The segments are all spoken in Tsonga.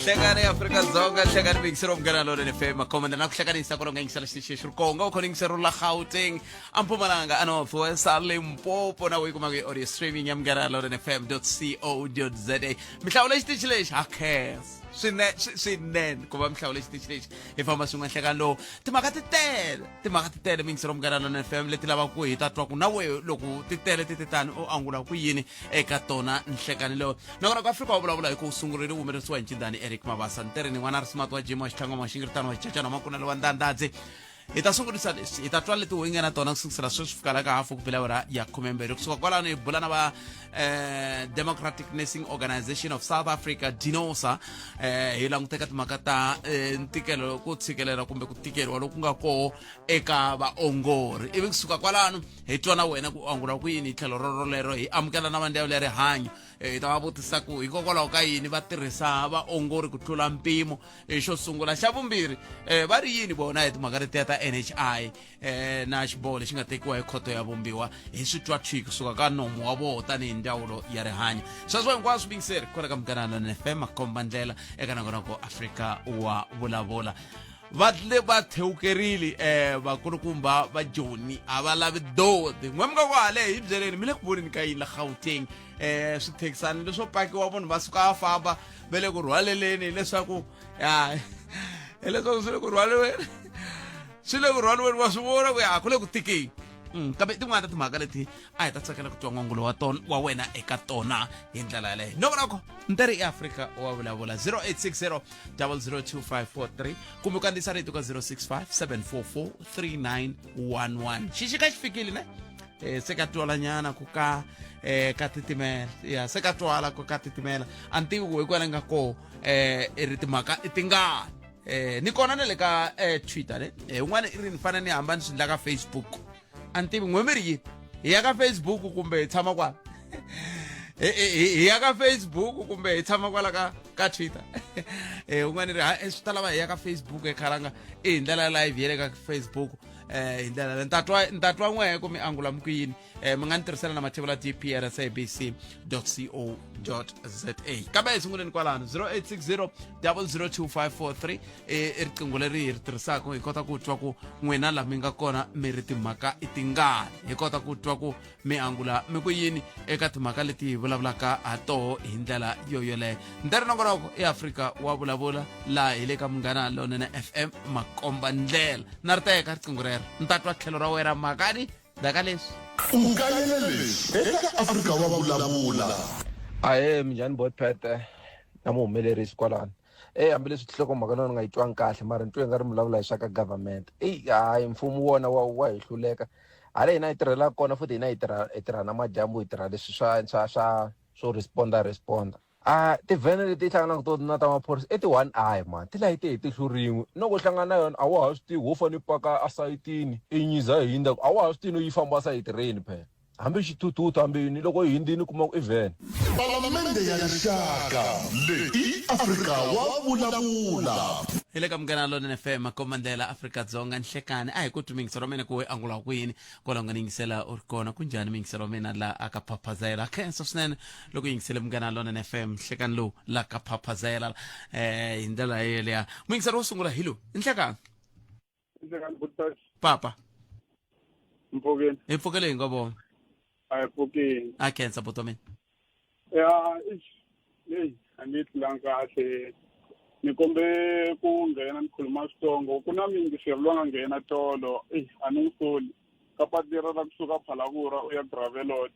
Nhlekani Afrika-Dzonga, nhlekani miyingiselo Munghana Lonene FM, makhomanda na ku hlanganisa ku longa yingisela xitichi xi ri konga u khona yingiselo la Gauteng, a Mpumalanga, a North West, a Limpopo na u yi kumaka hi audio streaming ya Munghana Lonene FM co za. Mihlawula xitichi lexi ha khensa swinene ku va mihlawula xitichi lexi hi famba swin'we nhlekani lowu. Timhaka ti tele, timhaka ti tele miyingiselo Munghana Lonene FM leti lavaka ku hi ta twa ku na wehe loko ti tele ti ti tani u angula ku yini eka tona nhlekani lowu. Nakona ku Afrika wa vulavula hi ku wu sungurile wu humelerisiwa hi ncindani Eric Mabasa Ntirheni, n'wana ri smart wa Jim wa Xitlhangoma wa Xingiritano wa Xicacana wa Makunelo wa Ndandadzi. Hi ta sungurisa leswi, hi ta twa leti hi nga na tona ku sukusela sweswi fika la ka hafu ku bela awara ya 12. Kusuka kwalano hi bula na va Democratic Nursing Organization of South Africa, DINOSA, hi languteka timhaka ta ntikelo, ku tshikelela kumbe ku tikeriwa loku nga koho eka vaongori. Ivi kusuka kwalano hi twa na wena ku angula ku yini hi tlhelo rorolero. Hi amukela na vandyawulo ya rihanyo, hi ta va vutisa ku hikokwalaho ka yini va tirhisa vaongori ku tlula mpimo, xo sungula. Xa vumbirhi, va ri yini vona hi timhaka letiya ta NHI na xiboho lexi nga tekiwa hi khoto ya vumbiwa. Hi swi twa thwi kusuka ka nomu wa voho tanihi ndzawulo ya rihanyo. Sweswo hinkwaswo bingiseri kwala ka Munghana Lonene FM, makomba ndlela eka nongonoko Afrika wa vulavula. Va tle va thewukerile vakulukumba va Joni a va lavi dodi n'we mi nga kwale hi byeleni mi le ku voneni ka yini la Gauteng, swithekisani leswo pakiwa vanhu va suka va famba va le ku rhwaleleni, hileswaku ya hileswaku swi le ku rhwaliweni, swi le ku rhwaliweni, wa swi vona ku ya ku le ku tikeni. Kambe tin'wana ta timhaka leti a hi ta tsakela ku twa n'wangulo wa tona wa wena eka tona hi ndlela yaleyo. Nongonoko ntirhi i Afrika wa vulavula, 0860 002543 kumbe u kandziyisa rito ka 065 744 3911. Xixika xi fikile ne, se ka twalanyana ku ka ka titimela, ya se ka twala ku ka titimela. A ni tivi ku hikwalaho nga koho i ri timhaka i tingani. Ni kona na le ka Twitter ne, un'wana i ri ni fanele ni hamba ni swi endla ka Facebook. A ni tivi n'we mi ri yini, hi ya ka Facebook kumbe hi tshama kwala, hi ya ka Facebook kumbe hi tshama kwala ka Twitter? Un'wana ri ha swi ta lava hi ya ka Facebook ekhalanga i hi ndlela ya live ya le ka Facebook. Hi ndlela leyi ni ta twa n'wehe ku mi angula mi ku yini. Mi nga ni tirhisela na mathevula dp at sabc co za. Kambe hi sunguleni kwalano, 0860 002543 i riqingho leri hi ri tirhisaka, hi kota ku twa ku n'wina la mi nga kona mi ri timhaka i tingani, hi kota ku twa ku mi angula mi ku yini eka timhaka leti hi vulavulaka ha toho hi ndlela yo yoleyo. Ntirho nongonoko i Afrika wa vulavula, laha hi le ka Munghana Lonene FM, makomba ndlela. Na ri teka riqingho rero, ni ta twa tlhelo ra wena mhakani ndaka leswi. U kayele leswi eka Afrika wa vulavula. Ahee, minjhani botpete na muhumelerisi kwalano? Eyi, hambileswi tinhlokomhaka na ni nga yi twangi kahle, mara ni twe nga ri mi vulavula hi swa ka government. Eyi hayi, mfumo wona wa hi hluleka hala hina hi tirhelaka kona, futhi hina hi tirha na madyambu, hi tirha leswi swa swo responda. A tivhene leti hi hlanganaka to na ta maphorisa i ti-one eye man, ti layite hi tihlo rin'we. Loko u hlangana na yona a wa ha swi tivi, ho fane paka esayitini i nyiza yi hundza, a wa ha swi tivi no yi famba sayiti rini phela, hambi xithuthuthu hambi yini, loko yi hundzini u kuma ku i vhene. Palamende ya Rixaka, leyi i Afrika wa vulavula. Hi le ka Munghana Lonene FM, makomba-ndlela Afrika-Dzonga. Nhlekani a hi ku twi miyingiselo wa mina ku we angula ku yini kwalaho nga ni yingisela u ri kona. Ku njhani miyingiselo wa mina la aka phaphazela? Khensa swinene loko yingisele Munghana Lonene FM nhlekani lowu la ka phaphazela hi ndlela yeleya. Muyingiselo wo sungula hi lowu, nhlekani. Nhlekani Buttas. Papa. Mpfukeni. Hi pfukele hi nga vona. A hi pfukeni. A khensa buti wa mina. Ya, eish, leyi a ni yi tlulanga kahle. Ni kombe ku nghena ni khuluma switsongo. Ku na muyingiseri loyi a nga nghena tolo, eyi a ni n'wi soli. Ka patu lera ra kusuka Phalaborwa u ya Gravelot.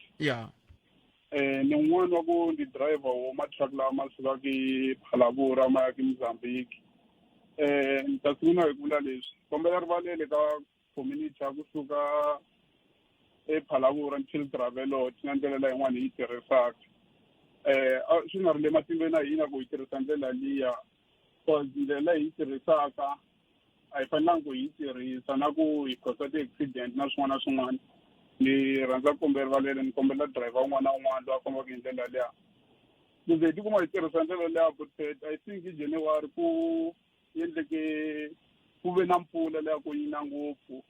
Ni un'wana wa ku ndi driver wo ma-truck lawa ma sukaka Phalaborwa ma ya ki Mozambique. Ni ta sungula hi ku vula leswi. Kombela rivalele ka community ya kusuka ePhalaborwa until Gravelot na ndlela leyi yin'wana hi yi tirhisaka. Swi nga ri le matimbeni ya hina ku hi tirhisa ndlela liya, cause ndlela leyi hi yi tirhisaka a hi fanelanga ku hi yi tirhisa na ku hi cause ti-accident na swin'wana na swin'wana. Ni rhandza ku kombela rivalelo, ni kombela driver un'wana na un'wana loyi a fambaka hi ndlela liya. Ku ze hi tikuma hi tirhisa ndlela liya Bootpet, I think hi January ku endleke ku ve na mpfula leya ku yi na ngopfu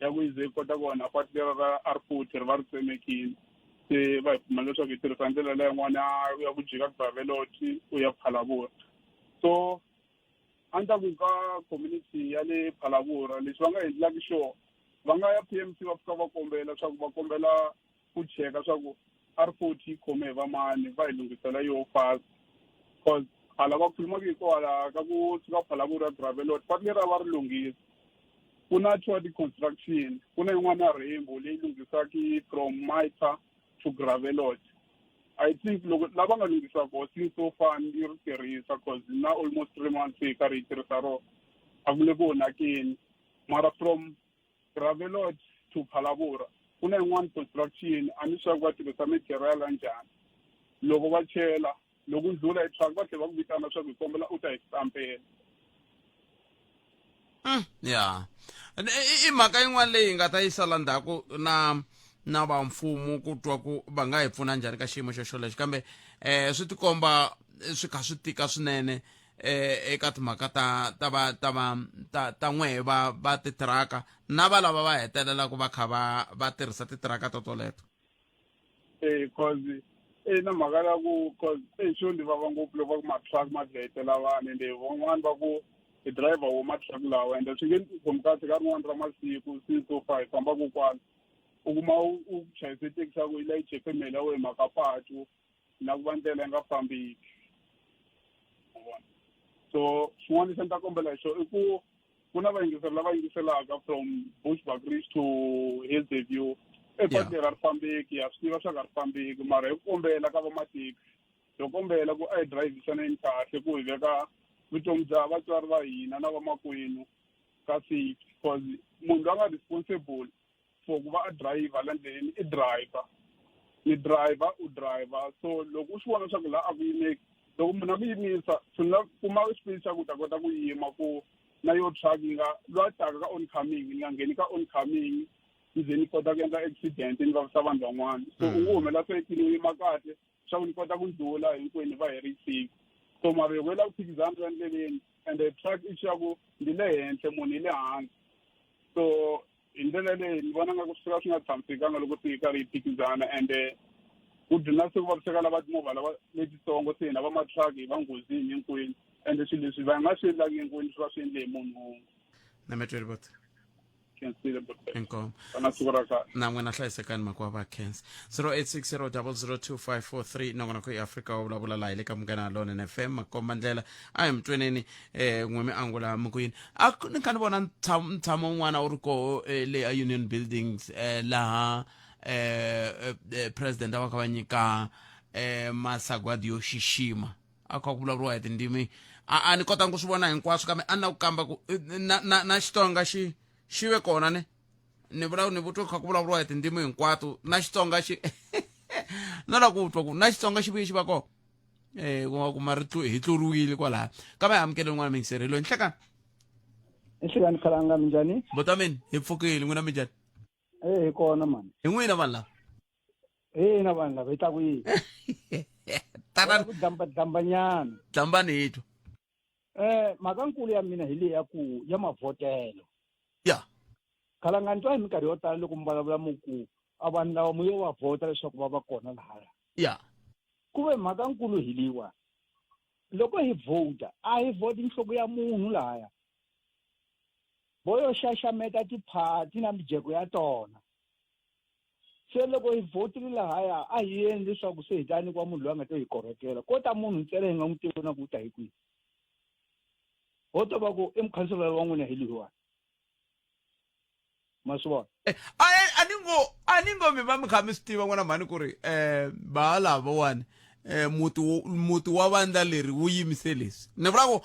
ya ku yi ze yi kota ku onha patu lera ra R40 ri va ri tsemekile. Se va hi pfumela leswaku hi tirhisa ndlela leya yin'wana ya ku jika Gravelot u ya Phalaborwa. So a ni ta ku ka community ya le Phalaborwa leswi va nga endlaka xona va nga ya P_M_C va fika va kombela swa ku va kombela ku cheka swa ku R40 yi khome hi vamani va hi lunghisela yo fast cause hala va khulumaka hi kwala ka ku suka Phalaborwa Gravelot patu leri a va ri lunghisa ku na Chodi construction ku na yin'wana ya Rainbow leyi lunghisaka from Mitre to Gravelot I think loko lava nga lunghisa koho since so far ni ri tirhisa cause na almost 3 months hi karhi hi tirhisa rona a ku le ku onhakeni mara from Gravelot to Phalaborwa ku na yin'wana construction a ni swa ku va tirhisa material ya njhani loko va chela loko u ndlula hi truck va tlhela va ku vitana swa ku hi kombela u ta hi stampela. Ya, i mhaka yin'wana leyi hi nga ta yi sala ndzhaku na va mfumo ku twa ku va nga hi pfuna njhani ka xiyimo xo xolexo, kambe swi tikomba swi kha swi tika swinene eka timhaka ta va ta va ta ta n'wehe va titiraka na va lava va hetelelaka va kha va tirhisa titiraka to toleto. Cause na mhaka ya ku cause xo ni vava ngopfu loko va ku ma-truck ma dlayetela vanhu ende van'wani va ku hi driver wo ma-truck lawa ende swi nge khomi kahle ka rin'wana ra masiku since so far hi fambaka kwala u kuma u chayise thekisi ya ku yi layiche family ya wena mhaka patu na ku va ndlela yi nga fambiki. So xin'wana lexi a ni ta kombela hi xona i ku ku na vayingiseri lava yingiselaka from Bushbuckridge to Hazyview epatu leri a ri fambeki, ha swi tiva swa ku a ri fambeki mara hi ku kombela ka vamateki hi kombela ku a hi drayivisaneni kahle ku hi veka vutomi bya vatswari va hina na vamakwenu ka safety cause munhu loyi a nga responsible for ku va a driver la ndleleni i driver ni driver u driver. So loko u swi vona swa ku laha a ku yimeki loko munhu a ku yimisa swi nga kuma xipidi xa ku u ta kota ku yima ku na yo truck yi nga loyi a taka ka oncoming ni nga ngheni ka oncoming ni ze ni kota ku endla accident ni vavisa vanhu van'wana. So u ngo humela sayitini u yima kahle swa ku ni kota ku ndlula hinkwenu va hi ri safe. So mara loko yi lava ku phikizana la ndleleni and the truck i xa ku ndi le henhla munhu hi le hansi, so hi ndlela leyi ni vona nga ku swi fika swi nga tshamisekanga loko se yi karhi yi phikizana ende ku dlina se ku vaviseka lava timovha lava letitsongo se hina va ma-truck hi va nghozini hinkwenu ende swilo leswi va nga swi endlaki hinkwenu swi va swi endle hi munhu wun'we. Nametweli bot. Khensile bot. Inkomu. Na siku ra kahle. Na n'wina hlayisekani makuwa va khensa. 0860002543 nongonoko i Afrika wa vulavula laha hi le ka Munghana Lonene FM makomba ndlela a hi mutweneni n'we mi angula mi ku yini a ni kha ni vona ntshamo wun'wana wu ri koho le a Union Buildings laha president a va kha va nyika masagwadi yo xixima a kha ku vulavuriwa hi tindzimi a ni kotanga ku swi vona hinkwaswo kambe a ni na ku kamba ku na Xitsonga xi ve kona ne ni vula ni vutwa kha ku vulavuriwa hi tindzimi hinkwato na Xitsonga xi na la ku twa ku na Xitsonga xi vuye xi va kona ku nga kuma ri hi tluriwile kwalaya kambe hi amukele n'wana mingiseri loyi nhlekani. Nhlekani khalanga, minjhani? Botameni hi pfukile, n'wina minjhani? Eh, hi kona mani. Hi n'wina vanhu lava. Hina vanhu lava hi ta ku yini? Tanani. Ku dlamba dlambanyana. Dlambani hi twa. Mhaka nkulu ya mina hi leyi ya ku ya mavhotelo. Khalanga ni twa hi minkarhi yo tala loko mi vulavula mu ku a vanhu lava mu yo va vhota leswaku va va kona lahaya. Ku ve mhaka nkulu hi leyiwani. Loko hi vhota a hi vhoti nhloko ya munhu lahaya. Vo yo xaxameta tiphati na mijeko ya tona. Se loko hi vhotile lahaya a hi yeni leswaku se hi ta nyikiwa munhu loyi a nga ta hi korhokela. Ko ta munhu ntsena hi nga n'wi tivi na ku u ta hi kwihi. Ho to va ku i mukhanselara wa n'wina hi loyiwani. Ma swi vona? A ni ngo mi va mi kha mi swi tiva n'wana mhani ku ri va lavawani muti wa vandla leri wu yimise leswi ni vula ku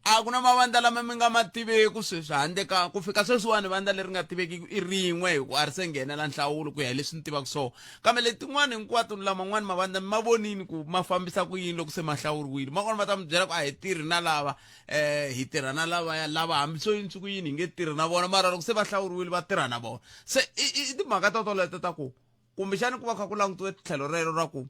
a ku na mavandla lama mi nga ma tiveku sweswi handle ka ku fika sweswiwani vandla leri nga tivekiki i rin'we hi ku a ri se nghenela nhlawulo ku ya hi leswi ni tivaka swona kambe letin'wani hinkwato laman'wani mavandla mi ma vonini ku ma fambisa ku yini loko se ma hlawuriwile man'wani ma ta mi byela ku a hi tirhi na lava hi tirha na lavaya lava hambi swo yini swi ku yini hi nge tirhi na vona mara loko se va hlawuriwile va tirha na vona se i timhaka to toleto ta ku kumbexani ku va kha ku langutiwe tlhelo rero ra ku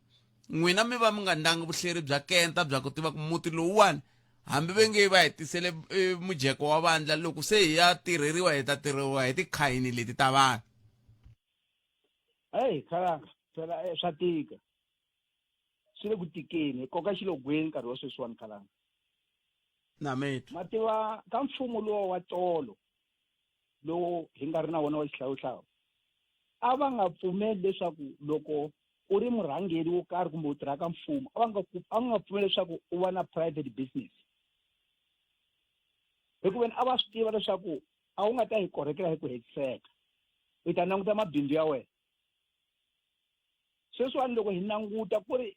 n'wina mi va mi nga ndangi vuhleri bya kenta bya ku tiva ku muti lowuwani hambi ve nge va hi tisele mujeko wa vandla loko se hi ya tirheriwa hi ta tirheriwa hi tikhayini leti ta vanhu. Heyi khalanga phela swa tika swi le ku tikeni hi koka xilogweni nkarhi wa sweswiwani khalanga. Na mi Ma tiva ka mfumo lowa wa tolo lowu hi nga ri na wona wa xihlawuhlawu a va nga pfumeli leswaku loko u ri murhangeri wo karhi kumbe u tirha ka mfumo a va nga pfumeli leswaku u va na private business hikuva a va swi tiva leswaku a wu nga ta hi korhekela hi ku hetiseka u ta languta mabindzu ya wena sweswiwani loko hi languta ku ri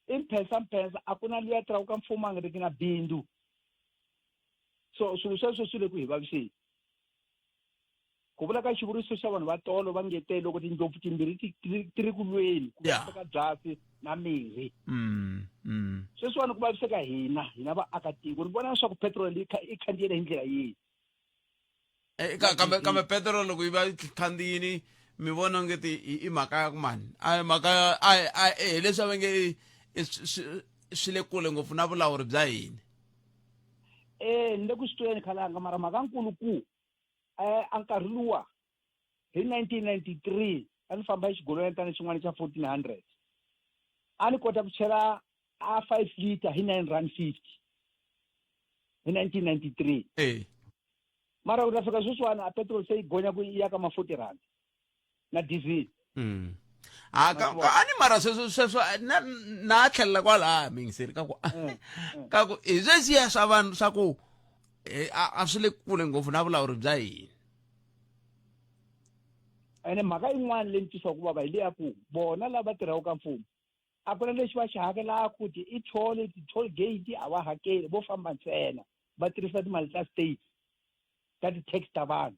i mphensa mphensa a ku na luya tirhaka ka mfumo a nga riki na bindzu so swilo sweswo swi le ku hi vaviseni ku vula ka xivuriso xa vanhu va tolo va nge te loko tindlopfu timbirhi ti ri ku lweni ku vaviseka byasi na mirhi sweswiwani ku vaviseka hina hina vaakatiko ni vona leswaku petrol yi khandziyele hi ndlela yihi Eh, kambe kambe petrol loko yi va yi khandziyini mi vona onge ti i mhaka ya ku mani a mhaka a a hi leswi va nge swi le kule ngopfu na vulawuri bya hina eh ni le ku swi tweni khalanga mara mhaka nkulu ku eh a nkarhi luwa hi 1993 a ni famba hi xigolonyana xin'wana xa 1400 a ni kota ku chela a 5 liter hi 9 rand 50 hi 1993 eh mara ku ta fika sweswiwani a petrol se yi gonya ku ya ka ma 40 rand na diesel a ka a ni mara sweswo sweswo na na tlhelela kwalaya mingiseri ka ku ka ku hi sweswiya swa vanhu swa ku eh, a swi le kule ngopfu na vulawuri bya hina ene mhaka yin'wana leyi ni twisaka ku vava hi leya ku vona lava tirhaka ka mfumo a ku na lexi va xi hakelaka ku ti i toll ti-toll gate a va hakeli vo famba ntsena va tirhisa timali ta state ta ti-tax ta vanhu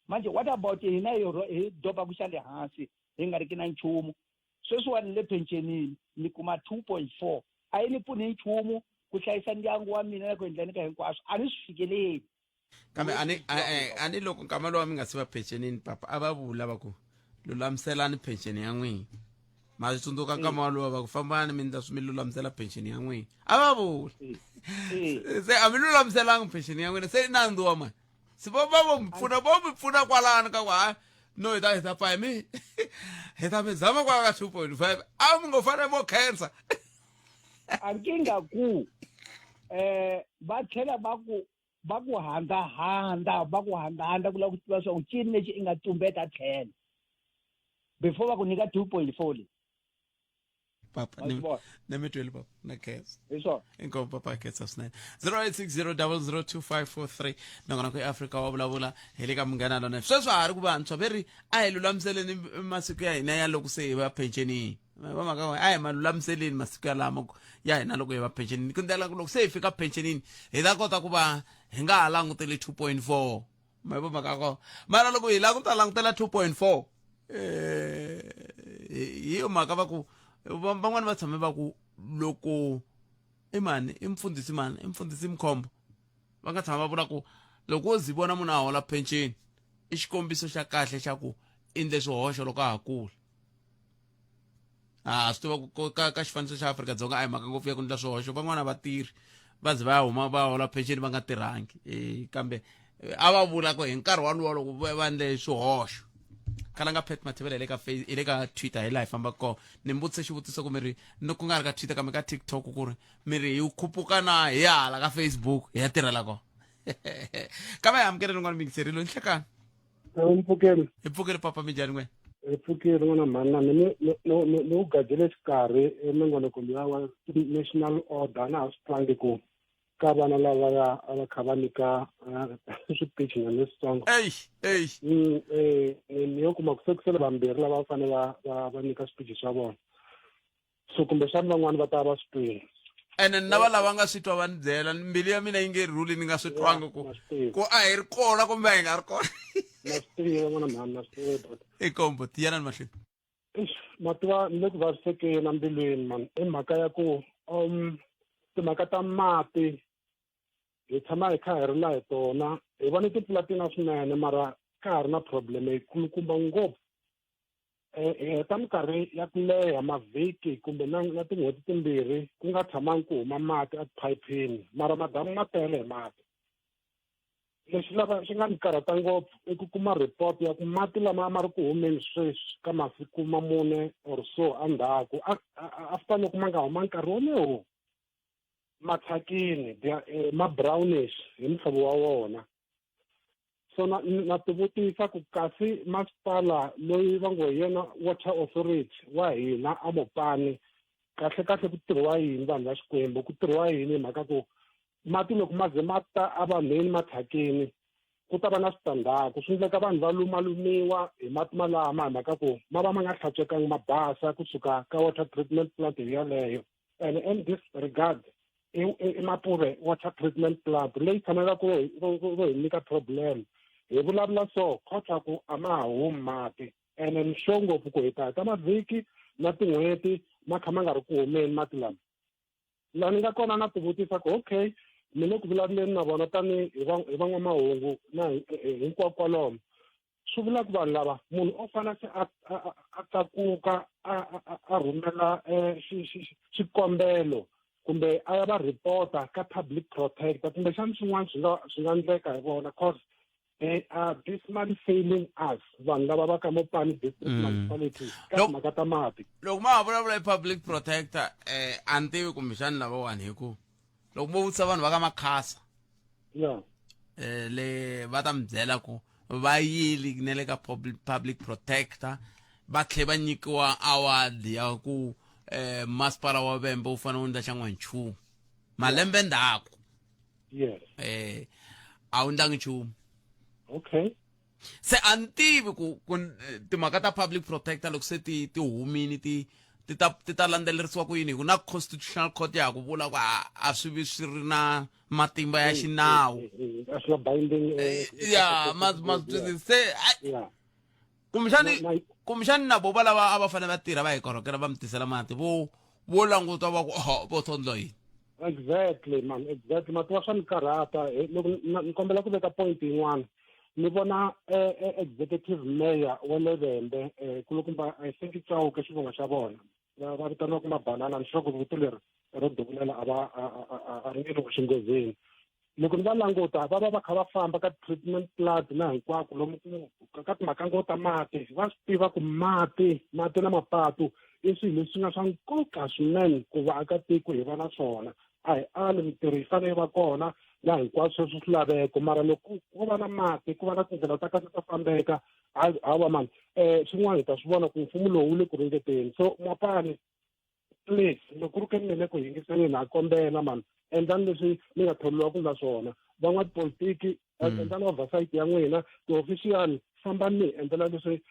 manje what about hina hi hi dobaku xa le hansi hi nga riki na nchumu sweswiwani le phenxenini ni kuma 2.4 a yi ni pfuni hi nchumu ku hlayisa ndyangu wa mina na ku endleni ka hinkwaswo a ni swi fikeleli Kambe a ni a ni loko nkama lowa mi nga si va phenxenini papa a va vula va ku lulamiselani phenxeni ya n'wina ma swi tsundzuka nkama walowa va ku fambani mi ndla mi lulamisela phenxeni ya n'wina a va vula se a mi lulamiselanga phenxeni ya n'wina se i nandzu wa mani se vo va vo mi pfuna vo mi pfuna kwalano ka ku ha no hi ta pfa hi mi hi ta mi zama kwala ka 2.5 a mi ngo fanele vo khensa a nkingha ku eh va tlhela va ku va ku handahanda va ku handahanda ku lava ku tiva swa ku cini lexi i nga tumbeta tlhelo before va ku nyika 2.4 leyi papa ni mi tweli papa na khensa hi swona inkomu papa khensa swinene 0860002543 nakona ku eafrika wa vulavula hi le ka munghana lona sweswi ha ri ku vantshwa ve ri a hi lulamiseleni masiku ya hina ya loko se hi va phenxenini va mhaka a hi ma lulamiseleni masiku yalamo ya hina loko hi va phenxenini ku ndlela ku loko se hi fika phenxenini hi ta kota ku va hi nga ha languteli 2.4 ma vo mhaka kona mara loko hi languta langutela 2.4 eh hi yo mhaka va ku van'wani va tshame va ku loko i mani i mfundhisi mani i mfundhisi mkhombo va nga tshama va vula ku loko wo zi vona munhu a hola phenxeni i xikombiso xa kahle xa ku endle swihoxo loko a ha kula a swi tiva ku ka xifaniso xa Afrika-Dzonga a hi mhaka ngopfu ya ku endla swihoxo van'wana va tirhi va ze va ya huma va hola pension va nga tirhangi e, kambe a va vula ku hi nkarhi walowo loko va endle swihoxo khalanga Pat Mathebela hi le ka hi le ka Twitter hi laha hi fambaka kona ni mi vutise xivutiso ku mi ri ni ku nga ri ka Twitter kambe ka TikTok ku ri mi ri hi khupuka na hi ya hala ka Facebook hi ya tirhela kona kambe hi amukeleni n'wana mingiserile nhlekani Mpfukeni. Hi pfukile papa minjhani n'we? Hi pfukile n'wana mhani na mina ni wu gajele xikarhi eminongonoko luya wa national order na ha swi twangi ku ka vana lavaya a va kha va nyika switichi nyana leswitsongo eyi eyi ni yo kuma ku se ku sele vambirhi lava va fanele va va nyika switichi swa vona so kumbexana van'wani va ta va swi twile ene na va lava nga swi twa va ni byela mbilu ya mina yi nge rhuli ni nga swi twanga ku ku a hi ri kona kumbe a hi nga ri kona na swi tiva n'wana mhani na swi tiva but i kombo tiyana ni mahlweni eish ma tiva ni le ku vavisekeni embilwini man i mhaka ya ku timhaka ta mati hi tshama hi kha hi rila hi tona hi vone timpfula ti na swinene mara ka ha ri na problem yi kulukumba ngopfu hi heta minkarhi ya ku leha mavhiki kumbe na na tin'hweti timbirhi ku nga tshamangi ku huma mati etiphayiphini mara madamu ma tele hi mati lexi lava xi nga ni karhata ngopfu i ku kuma report ya ku mati lama a ma ri ku humeni sweswi ka masiku ma mune or so endzhaku after loko ma nga huma nkarhi wo leho. Ma thyakini, ma brownish hi muhlovo wa wona. So na na tivutisa ku kasi masipala loyi va ngo hi yena water authority wa hina a Mopani kahle kahle ku tirhiwa yini vanhu va Xikwembu ku tirhiwa yini hi mhaka ku mati loko ma ze ma ta evanhwini ma thyakini ku ta va na switandzhaku swi endleka vanhu va lumalumiwa hi mati malama hi mhaka ku ma va ma nga hlantswekangi ma basa kusuka ka water treatment plant yaleyo and in this regard i Mapuve water treatment plant leyi tshamelaka ku vo hi nyika problem hi vulavula so khotha ku a ma ha humi mati ene ni sure ngopfu ku hi ta heta mavhiki na tin'hweti ma kha ma nga ri ku humeni mati lama laha ni nga kona na tivutisa ku okay mi le ku vulavuleni na vona tanihi hi van'wamahungu na hinkwako kwalomo swi vula ku vanhu lava munhu o fana se a a tlakuka a a rhumela eh, xikombelo kumbe a ya va reporta ka public protector kumbexana swin'wana swi nga swi nga endleka hi vona cause they are dismally failing us vanhu lava va ka mopani district mm. municipality ka timhaka ta mati loko ma ha vulavula hi public protector eh a ni tivi kumbexani lavawani hi ku loko mo vutisa vanhu va ka makhasa yeah eh le va ta mi byela ku va yili ne le ka public protector va tlhe va nyikiwa award ya ku eh masipala wa Vhembe wu fanele wu endla xa n'wanchumu malembe ndzhaku yes eh a wu ndlangi nchumu okay se a ni tivi ku ku timhaka ta public protector loko se ti ti humini ti ti ta ti ta landzelerisiwa ku yini hi ku na constitutional court ya ha ku vula ku a swi vi swi ri na matimba ya xinawu a swi na binding ya ma ma se kumbexani kumbexani na vo va lava a va fanele va tirha va hi korhokela va mi tisela mati vo vo languta va ku oho vo tsondlo yini exactly man exactly mati wa swa ni karhata loko ni kombela ku veka point yin'wana ni vona eh, eh, executive mayor wa le Vhembe eh, kulukumba I think Chauke xivongo xa vona va va vitaniwaka mabanana ni sure ku vito leri ro duvulela a va a ri nge le ku xinghozini loko ni va languta va va va kha va famba ka treatment plant na hinkwako lomu ku ka timhaka ngo ta mati va swi tiva ku mati mati na mapatu i swilo leswi nga swa nkoka swinene ku vaakatiko hi va na swona a hi ali mintirho yi fanele yi va kona na hinkwaswo sweswo swilaveko mara loko ku va na mati ku va na tindlela ta kahle to fambeka hawa mani um swin'wana hi ta swi vona ku mfumo lowu wu le ku ringeteni so mapani please loko ku ri ke mi le ku yingiseleni ha kombela mani endlani leswi mi nga tholiwa ku ndla swona van'watipolitiki endlani oversight ya n'wina ti-official fambani mi hi endlela leswi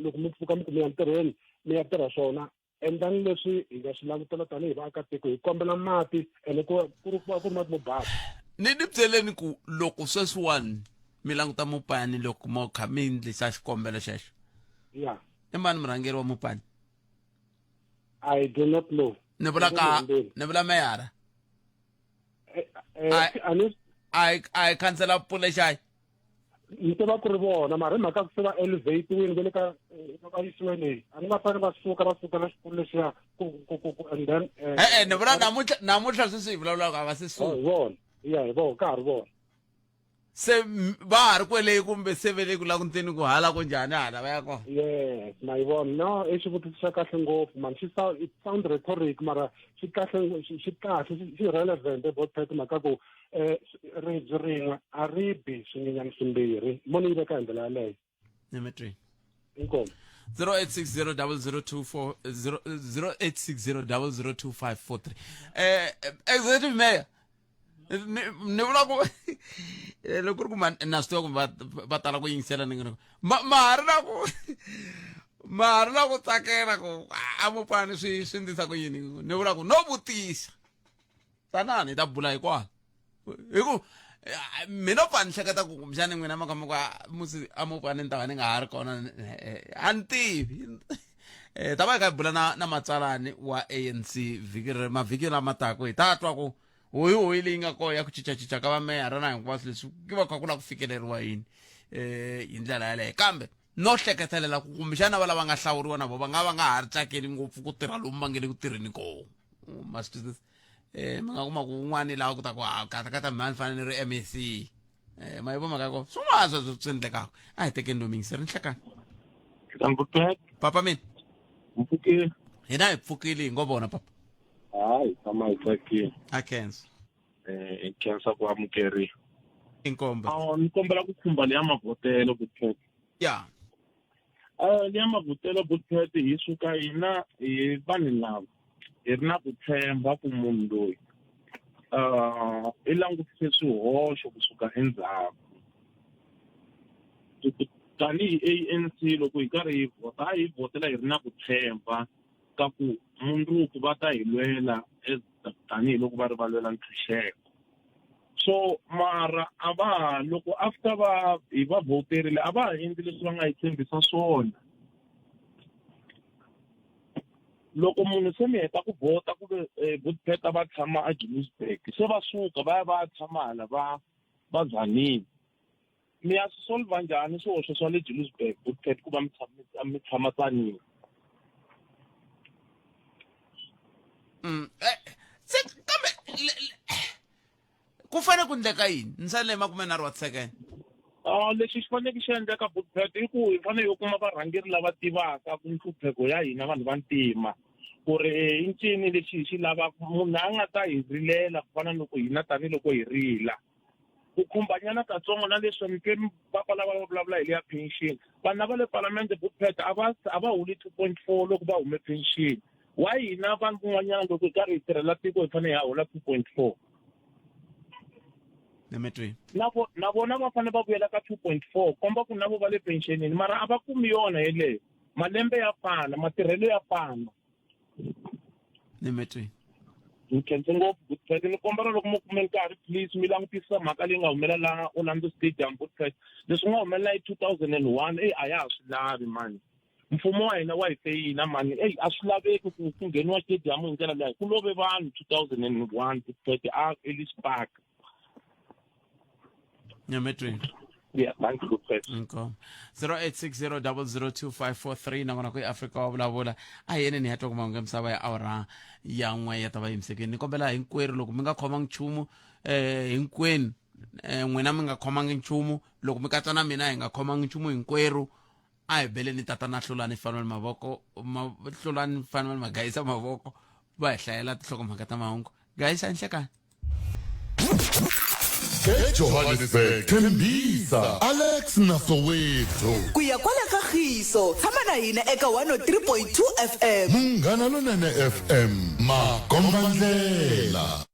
loko mi pfuka mi ku mi ya ntirhweni mi ya tirha swona endlani leswi hi nga swi langutela tanihi vaakatiko hi kombela mati ene ku ku ri ku va ku ri mati mo basa ni ni byeleni ku loko sweswiwani mi languta mupani loko mo kha mi ndlisa xikombelo xexo ya i mani murhangeri wa mupani i do not know ni vula ka ni vula meyara eh, eh, a hi khansela pulexayi ni tiva ku ri vona mara hi mhaka ku se va elevatiwini va le ka eh, va yisiwe leyi a ni va fanele va suka va sukela xikolo lexiya ku ku ku ku and then e-e ni vula namuntlha namuntlha sweswi hi vulavulaka a va se suka hi vona ya hi vona ka ha ri vona se va ha ri kwele kumbe se ve le ku languteni ku hala ku njhani hala va ya kona yes ma yi vona no i xivutiso xa kahle ngopfu man xi it sound rhetoric mara xi kahle xi kahle xi relevant about pet mhaka ku um ribye rin'we a ri bi swinyenyani swimbirhi mo ni yi veka hi ndlela yaleyo emetrweni inkomu 0860 0860002543 eh executive mayor ni vula ku eh, loko ku ri ku na swi tiva ku va tala ku yingisela ni nga ma ha ri na ku ma ha ri na ku tsakela ku a mupani swi swi ndlisa ku yini ni vula ku no vutisa tanani hi ta bula hi kwala hi ku eh, mina pfa ni hleketa ku kumbexani n'wina ma kama ku ah, musi a mo pfa ni ta va ni nga ha ri kona eh, a ni tivi eh ta va hi kha hi bula na na matsalani wa ANC vhiki ri mavhiki lama taka hi ta twa ku hoyi hoyi leyi nga kona ya ku cincacinca ka vameyara na hinkwaswo leswi ku va kha ku lava ku fikeleriwa yini eh hi ndlela yaleyo kambe no hleketelela ku kumbexana va lava nga hlawuriwa na vo va nga va nga ha ri tsakeli ngopfu ku tirha lomu va nge le ku tirheni kona ma swi twisisa eh mi nga kuma ku un'wana laha ku ta ku ha kata kata mhani fanele ni ri MEC eh ma yi vo mhaka ya kona swin'wana sweswo swi endlekaka a hi tekeni lomingi se ri nhlekani papa mina mpfukile hina hi pfukile hi ngo vona papa hayi tshama hi tsakile a khensa Eh khensa ku amukeriwa. Inkomba. Ah ni kombela ku khumba leya mavhotelo Bootpet. Ya. Eh leya mavhotelo Bootpet hi suka hina hi vanhu lava hi ri na ku tshemba ku munhu loyi uh i langutise swihoxo kusuka endzhaku tanihi ANC loko hi karhi hi vhota a hi vhotela hi ri na ku tshemba ka ku mundzuku va ta hi lwela tanihiloko va ri va lwela ntshunxeko so mara a va ha loko after va hi va vhoterile a va ha endli leswi va nga hi tshembisa swona loko munhu se mi heta ku vhota ku ve eh, vutpheta va tshama aJohannesburg se va suka va ya va ya tshama hala va va Tzaneen mi ya swi solva njhani swihoxo swa le Johannesburg vutpheta ku va mi tshama mi tshama Tzaneen Mm, eh, se kambe ku fanele ku ndleka yini ni sale 30 wa tisekene Ah, lexi xi faneleke xi endleka Bookpad i ku hi fanele hi kuma varhangeri lava tivaka ku nhlupheko ya hina vanhu va ntima ku ri i ncini lexi hi xi lavaka munhu a nga ta hi rilela ku fana loko hina tanihiloko hi rila ku khumbanyana katsongo na leswi mi twe papa lava va vulavula hi leya pension vanhu lava le palamende Bookpad a va a va holi 2.4 loko va hume pension wa hina vanhu van'wanyana loko hi karhi hi tirhela tiko hi fanele hi ya hola 2.4 Nemetweni. Na vo na vona va fanele va vuyela ka 2.4 komba ku na vo va le pensionini mara a va kumi yona yeleyo malembe ya fana matirhelo ya fana Nemetweni. Ni khense ngopfu Goodfred ni kombela loko mo kume nkarhi please mi langutisa mhaka leyi nga humelela laha Orlando Stadium Goodfred leswi nga humelela hi 2001 eyi a ya ha swi lavi mani mfumo wa hina wa hi feyila mani eyi a swi laveki ku ku ngheniwa stadium hi ndlela leyi ku love vanhu 2001 Goodfred a Ellis Park Nyametweni. Yeah, thank you, Goodfred. Inkomo. 0860002543 nakona ku Afrika wa vulavula a hi yeneni hi ya twa kuma nge misava ya awara ya n'we ya ta va yimisekeni ni kombela hinkwerhu loko mi nga khomangi nchumu eh hinkwenu eh n'wina mi nga khomangi nchumu loko mi katsa na mina hi nga khomangi nchumu hinkwerhu a hi beleni tatana hlulani fanuel mavoko ma, hlulani fanuel magayisa mavoko va hi hlayela tinhlokomhaka ta mahungu gayisa nhlekani ejohannesburg thembisa alex na soweto ku ya kwala ka khiso tshama na hina eka 103.2 fm munghana lonene fm makombandlela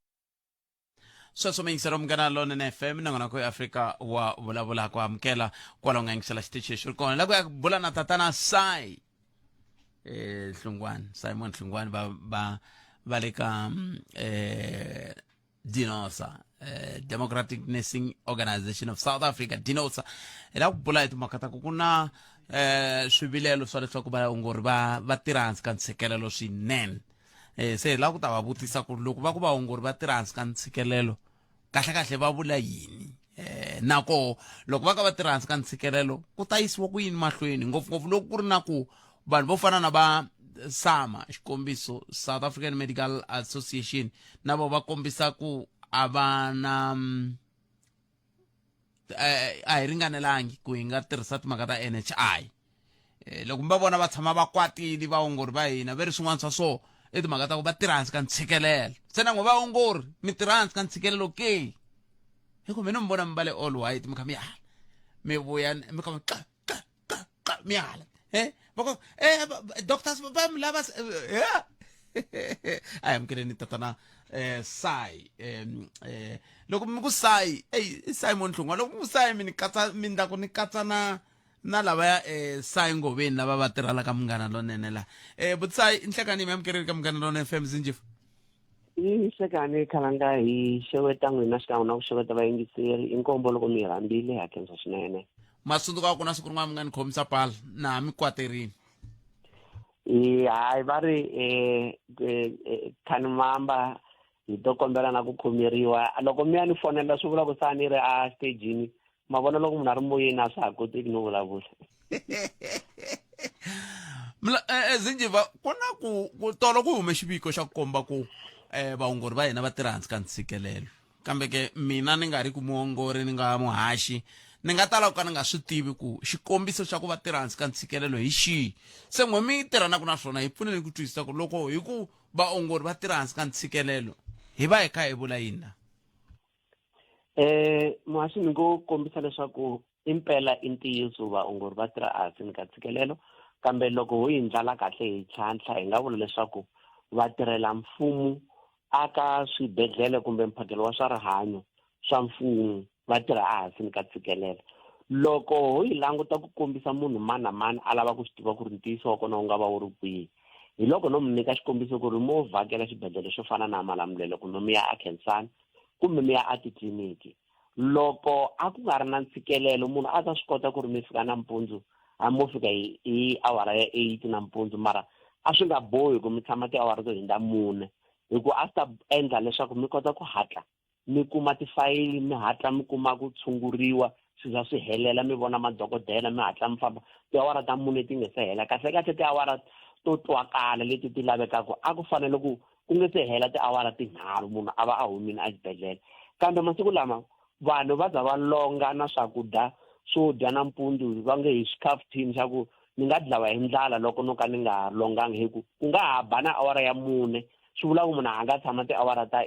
Sweswo mi yingisela Munghana Lonene FM nongonoko ya Afrika wa vulavula ku amukela kwalaho nga yingisela xitichi lexi ri kona la ku ya bula na tatana Sai eh Hlungwani Simon Hlungwani va va va le ka mm, eh Dinosa eh, Democratic Nursing Organization of South Africa Dinosa hi la ku bula hi timhaka ta ku ku na eh swivilelo swa leswaku vaongori va va tirha hansi ka ntshikelelo swinene eh se hi lava ku ta va vutisa ku loko va ku vaongori va tirha hansi ka ntshikelelo kahlekahle va vula yini eh na koho loko va ka va tirha hansi ka ntshikelelo ku ta yisiwa ku yini mahlweni ngopfungopfu loko ku ri na ku vanhu vo fana na va sama xikombiso South African Medical Association na vo va kombisa ku a va na mm, eh, a hi ringanelangi ku hi nga tirhisa timhaka ta NHI eh, loko mi va vona va tshama va kwatile vaongori va hina ve ri swin'wana swa so i timhaka ta ku va tirha hansi ka ntshikelelo se na n'we vaongori mi tirha hansi ka ntshikelelo ke hi ku mina mi vona mi va le all white mi kha mi hala mi vuya mi kha mi xa xa xa xa mi hala eh va ku eh doctors va mi lava eh a hi amukeleni tatana eh sai eh, eh loko mi ku sai ey i Simon Hlungwa loko mi ku sai mi ni katsa mi ndla ku ni katsa na na lavaya eh sai ngoveni lava va tirhelaka munghana lonene la eh butsai nhlekani mi amukeleni ka munghana lonene FM zinjifa I hlekani khalanga hi xeweta n'wina xikan'we na ku xeweta vayingiseri i nkombo loko mi hi rhambile ha khensa swinene ma tsundzuka ku na siku rin'wana mi nga ni khomisa pala na ha mi kwaterini i hayi va ri um khani mamba hi to kombela na ku khomeriwa loko mi ya ni fonela swi vula ku sa ni ri a stagini ma vona loko munhu a ri moyeni a swa ha koteki no vulavula Mla eh, eh, zinjiva ku na ku ku tolo ku hume xiviko xa ku komba ku eh, vaongori va hina va tirha hansi ka ntshikelelo kambe ke mina ni nga ri ku muongori ni nga muhaxi ni nga tala ku ka ni nga swi tivi ku xikombiso xa ku va tirha hansi ka ntshikelelo hi xihi se n'we mi tirhanaka na swona hi pfuneni ku twisisa ku loko hi ku vaongori va tirha hansi ka ntshikelelo hi va hi kha hi vula yini na Muhaxi ni ngo kombisa leswaku impela i ntiyiso vaongori va tirha ehansi ni ka ntshikelelo kambe loko ho yi ndlala kahle hi tlhantlha hi nga vula leswaku vatirhela mfumo aka swibedhlele kumbe mphakelo wa swa rihanyo swa mfumo va tirha ehansi ni ka ntshikelelo. Loko ho yi languta ku kombisa munhu mani na mani a lava ku swi tiva ku ri ntiyiso wa kona wu nga va wu ri kwihi hi loko no mi nyika xikombiso ku ri mo vhakela xibedhlele xo fana na Malamulele kumbe mi ya a Khensani kumbe mi ya a titliliniki loko a ku nga ri na ntshikelelo munhu a ta swi kota ku ri mi fika nampundzu a mo fika hi awara ya 8 nampundzu mara a swi nga bohi ku mi tshama tiawara to hundza mune hi ku a swi ta endla leswaku mi kota ku hatla mi kuma tifayili mi hatla mi kuma ku tshunguriwa swi za swi helela mi vona madokodela mi hatla mi famba tiawara ta mune ti nga se hela kahle kahle tiawara to twakala leti ti lavekaka a ku fanele ku ku nge se hela tiawara tinharhu munhu a va a humile exibedhlele kambe masiku lama vanhu va za va longa na swakudya swo dya nampundzu va nge hi xikhafuthini xa ku ni nga dlawa hi ndlala loko no ka ni nga longangi hi ku ku nga ha ba na awara ya mune swi vula ku munhu a nga tshama tiawara ta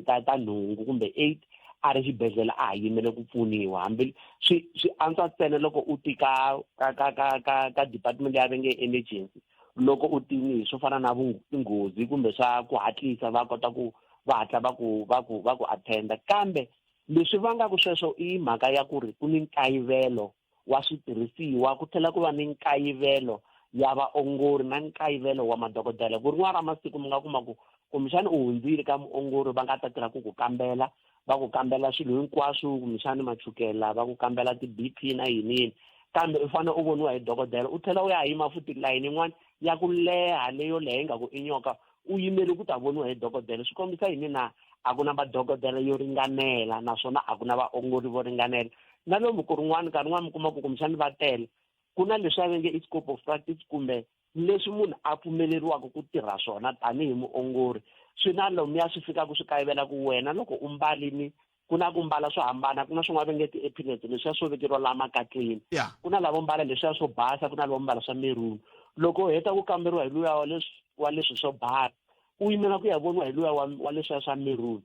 ta ta nhungu kumbe 8 a ri xibedhlele a ha yimele ku pfuniwa hambi swi swi antswa ntsena loko u tika ka ka ka ka ka department ya va nge emergency loko u tini hi swo fana na tinghozi kumbe swa ku hatlisa va kota ku va hatla va ku va ku va ku attenda kambe leswi vangaka sweswo i mhaka ya ku ri ku ni nkayivelo wa switirhisiwa ku tlhela ku va ni nkayivelo ya vaongori na nkayivelo wa madokodela ku rin'wana ra masiku mi nga kuma ku kumbexana u hundzile ka muongori va nga ta tirha ku ku kambela va ku kambela swilo hinkwaswo kumbexana machukela va ku kambela ti-B_P na yini yini kambe u fanele u voniwa hi dokodela u tlhela u ya yima futhi layini yin'wana ya ku leha leyo leha ingaku i nyoka u yimele ku ta voniwa hi dokodela swi kombisa yini na a ku na madokodela yo ringanela naswona a ku na vaongori vo ringanela na lomu ku rin'wana nkarhi wun'wana mi kuma ku kumbexana va tele ku na leswi a va nge i scope of practice kumbe leswi munhu a pfumeleriwaka ku tirha swona tanihi muongori swi na lomuya swi fikaka swi kayivela ku wena loko u mbalini ku na ku mbala swo hambana ku na swin'wana va nge ti-epinets leswiya swo vekeriwa laha makatleni ku na lavo mbala leswiya swo basa ku na lavo mbala swa meruni loko u heta ku kamberiwa hi luya wa leswi wa leswi swo basa u yimela ku ya voniwa hi luya wa wa leswiya swa meruni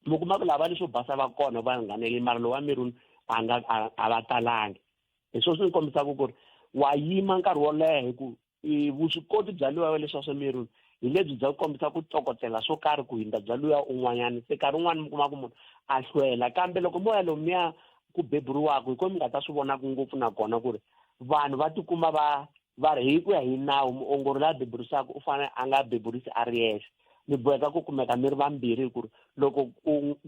mi kuma ku lava leswo basa va kona va nghanele mara lowa meruni a nga a va talangi hi swona swi ni kombisaka ku ri wa yima nkarhi wo leha hi ku vuswikoti bya luya wa leswa swa meruni hi lebyi bya ku kombisa ku tokotela swo karhi ku hundza bya luya un'wanyana se nkarhi wun'wani mi kuma ku munhu a hlwela kambe loko moya lomuya ku beburiwaka hi ko mi nga ta swi vonaka ngopfu nakona ku ri vanhu va tikuma va va ri hi ku ya hi nawu muongori la beburisaka u fanele a nga beburisi a ri yexe mi boheka ku kumeka mi ri vambirhi hi ku ri loko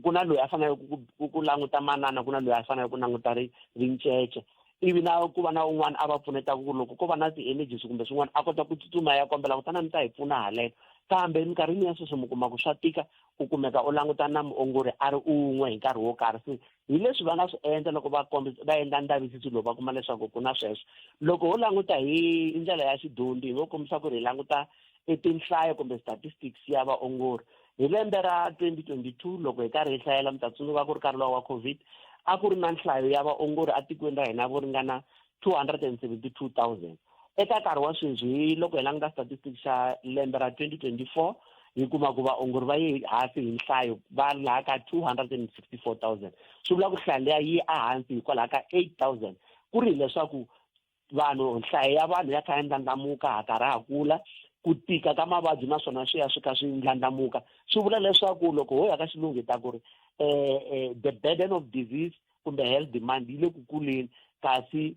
ku na loyi a faneleke ku languta manana ku na loyi a faneleke ku languta ri rincece ivi na ku va na un'wana a va pfunetaka ku loko ko va na ti-emergency kumbe swin'wana a kota ku tsutsuma ya kombela ku tana mi ta hi pfuna haleno kambe eminkarhini ya sweswi mi kuma ku swa tika u kumeka u langutana na muongori a ri un'we hi nkarhi wo karhi se hi leswi va nga swi endla loko va kombisa va endla ndzavisiso lowu va kuma leswaku ku na sweswo loko ho languta hi ndlela ya xidyondzi hi ngo kombisa ku ri hi languta i tinhlayo kumbe statistics ya vaongori hi lembe ra 2022 loko hi karhi hi hlayela mi ta tsundzuka ku ri nkarhi lowa wa COVID a ku ri na nhlayo ya vaongori etikweni ra hina vo ringana 272,000 eka nkarhi wa sweswi hi loko hi languta statistics xa lembe ra 2024 hi kuma ku vaongori va ye hansi hi nhlayo va laha ka 264,000 swi vula ku nhlayo liya yi ehansi hikwalaho ka 8,000 ku ri hileswaku vanhu nhlayo ya vanhu ya kha ya ndlandlamuka ha karhi ha kula ku tika ka mavabyi naswona swi ya swi kha swi ndlandlamuka swi vula leswaku loko ho ya ka xilungu hi ta ku ri um the burden of disease kumbe health demand yi le ku kuleni kasi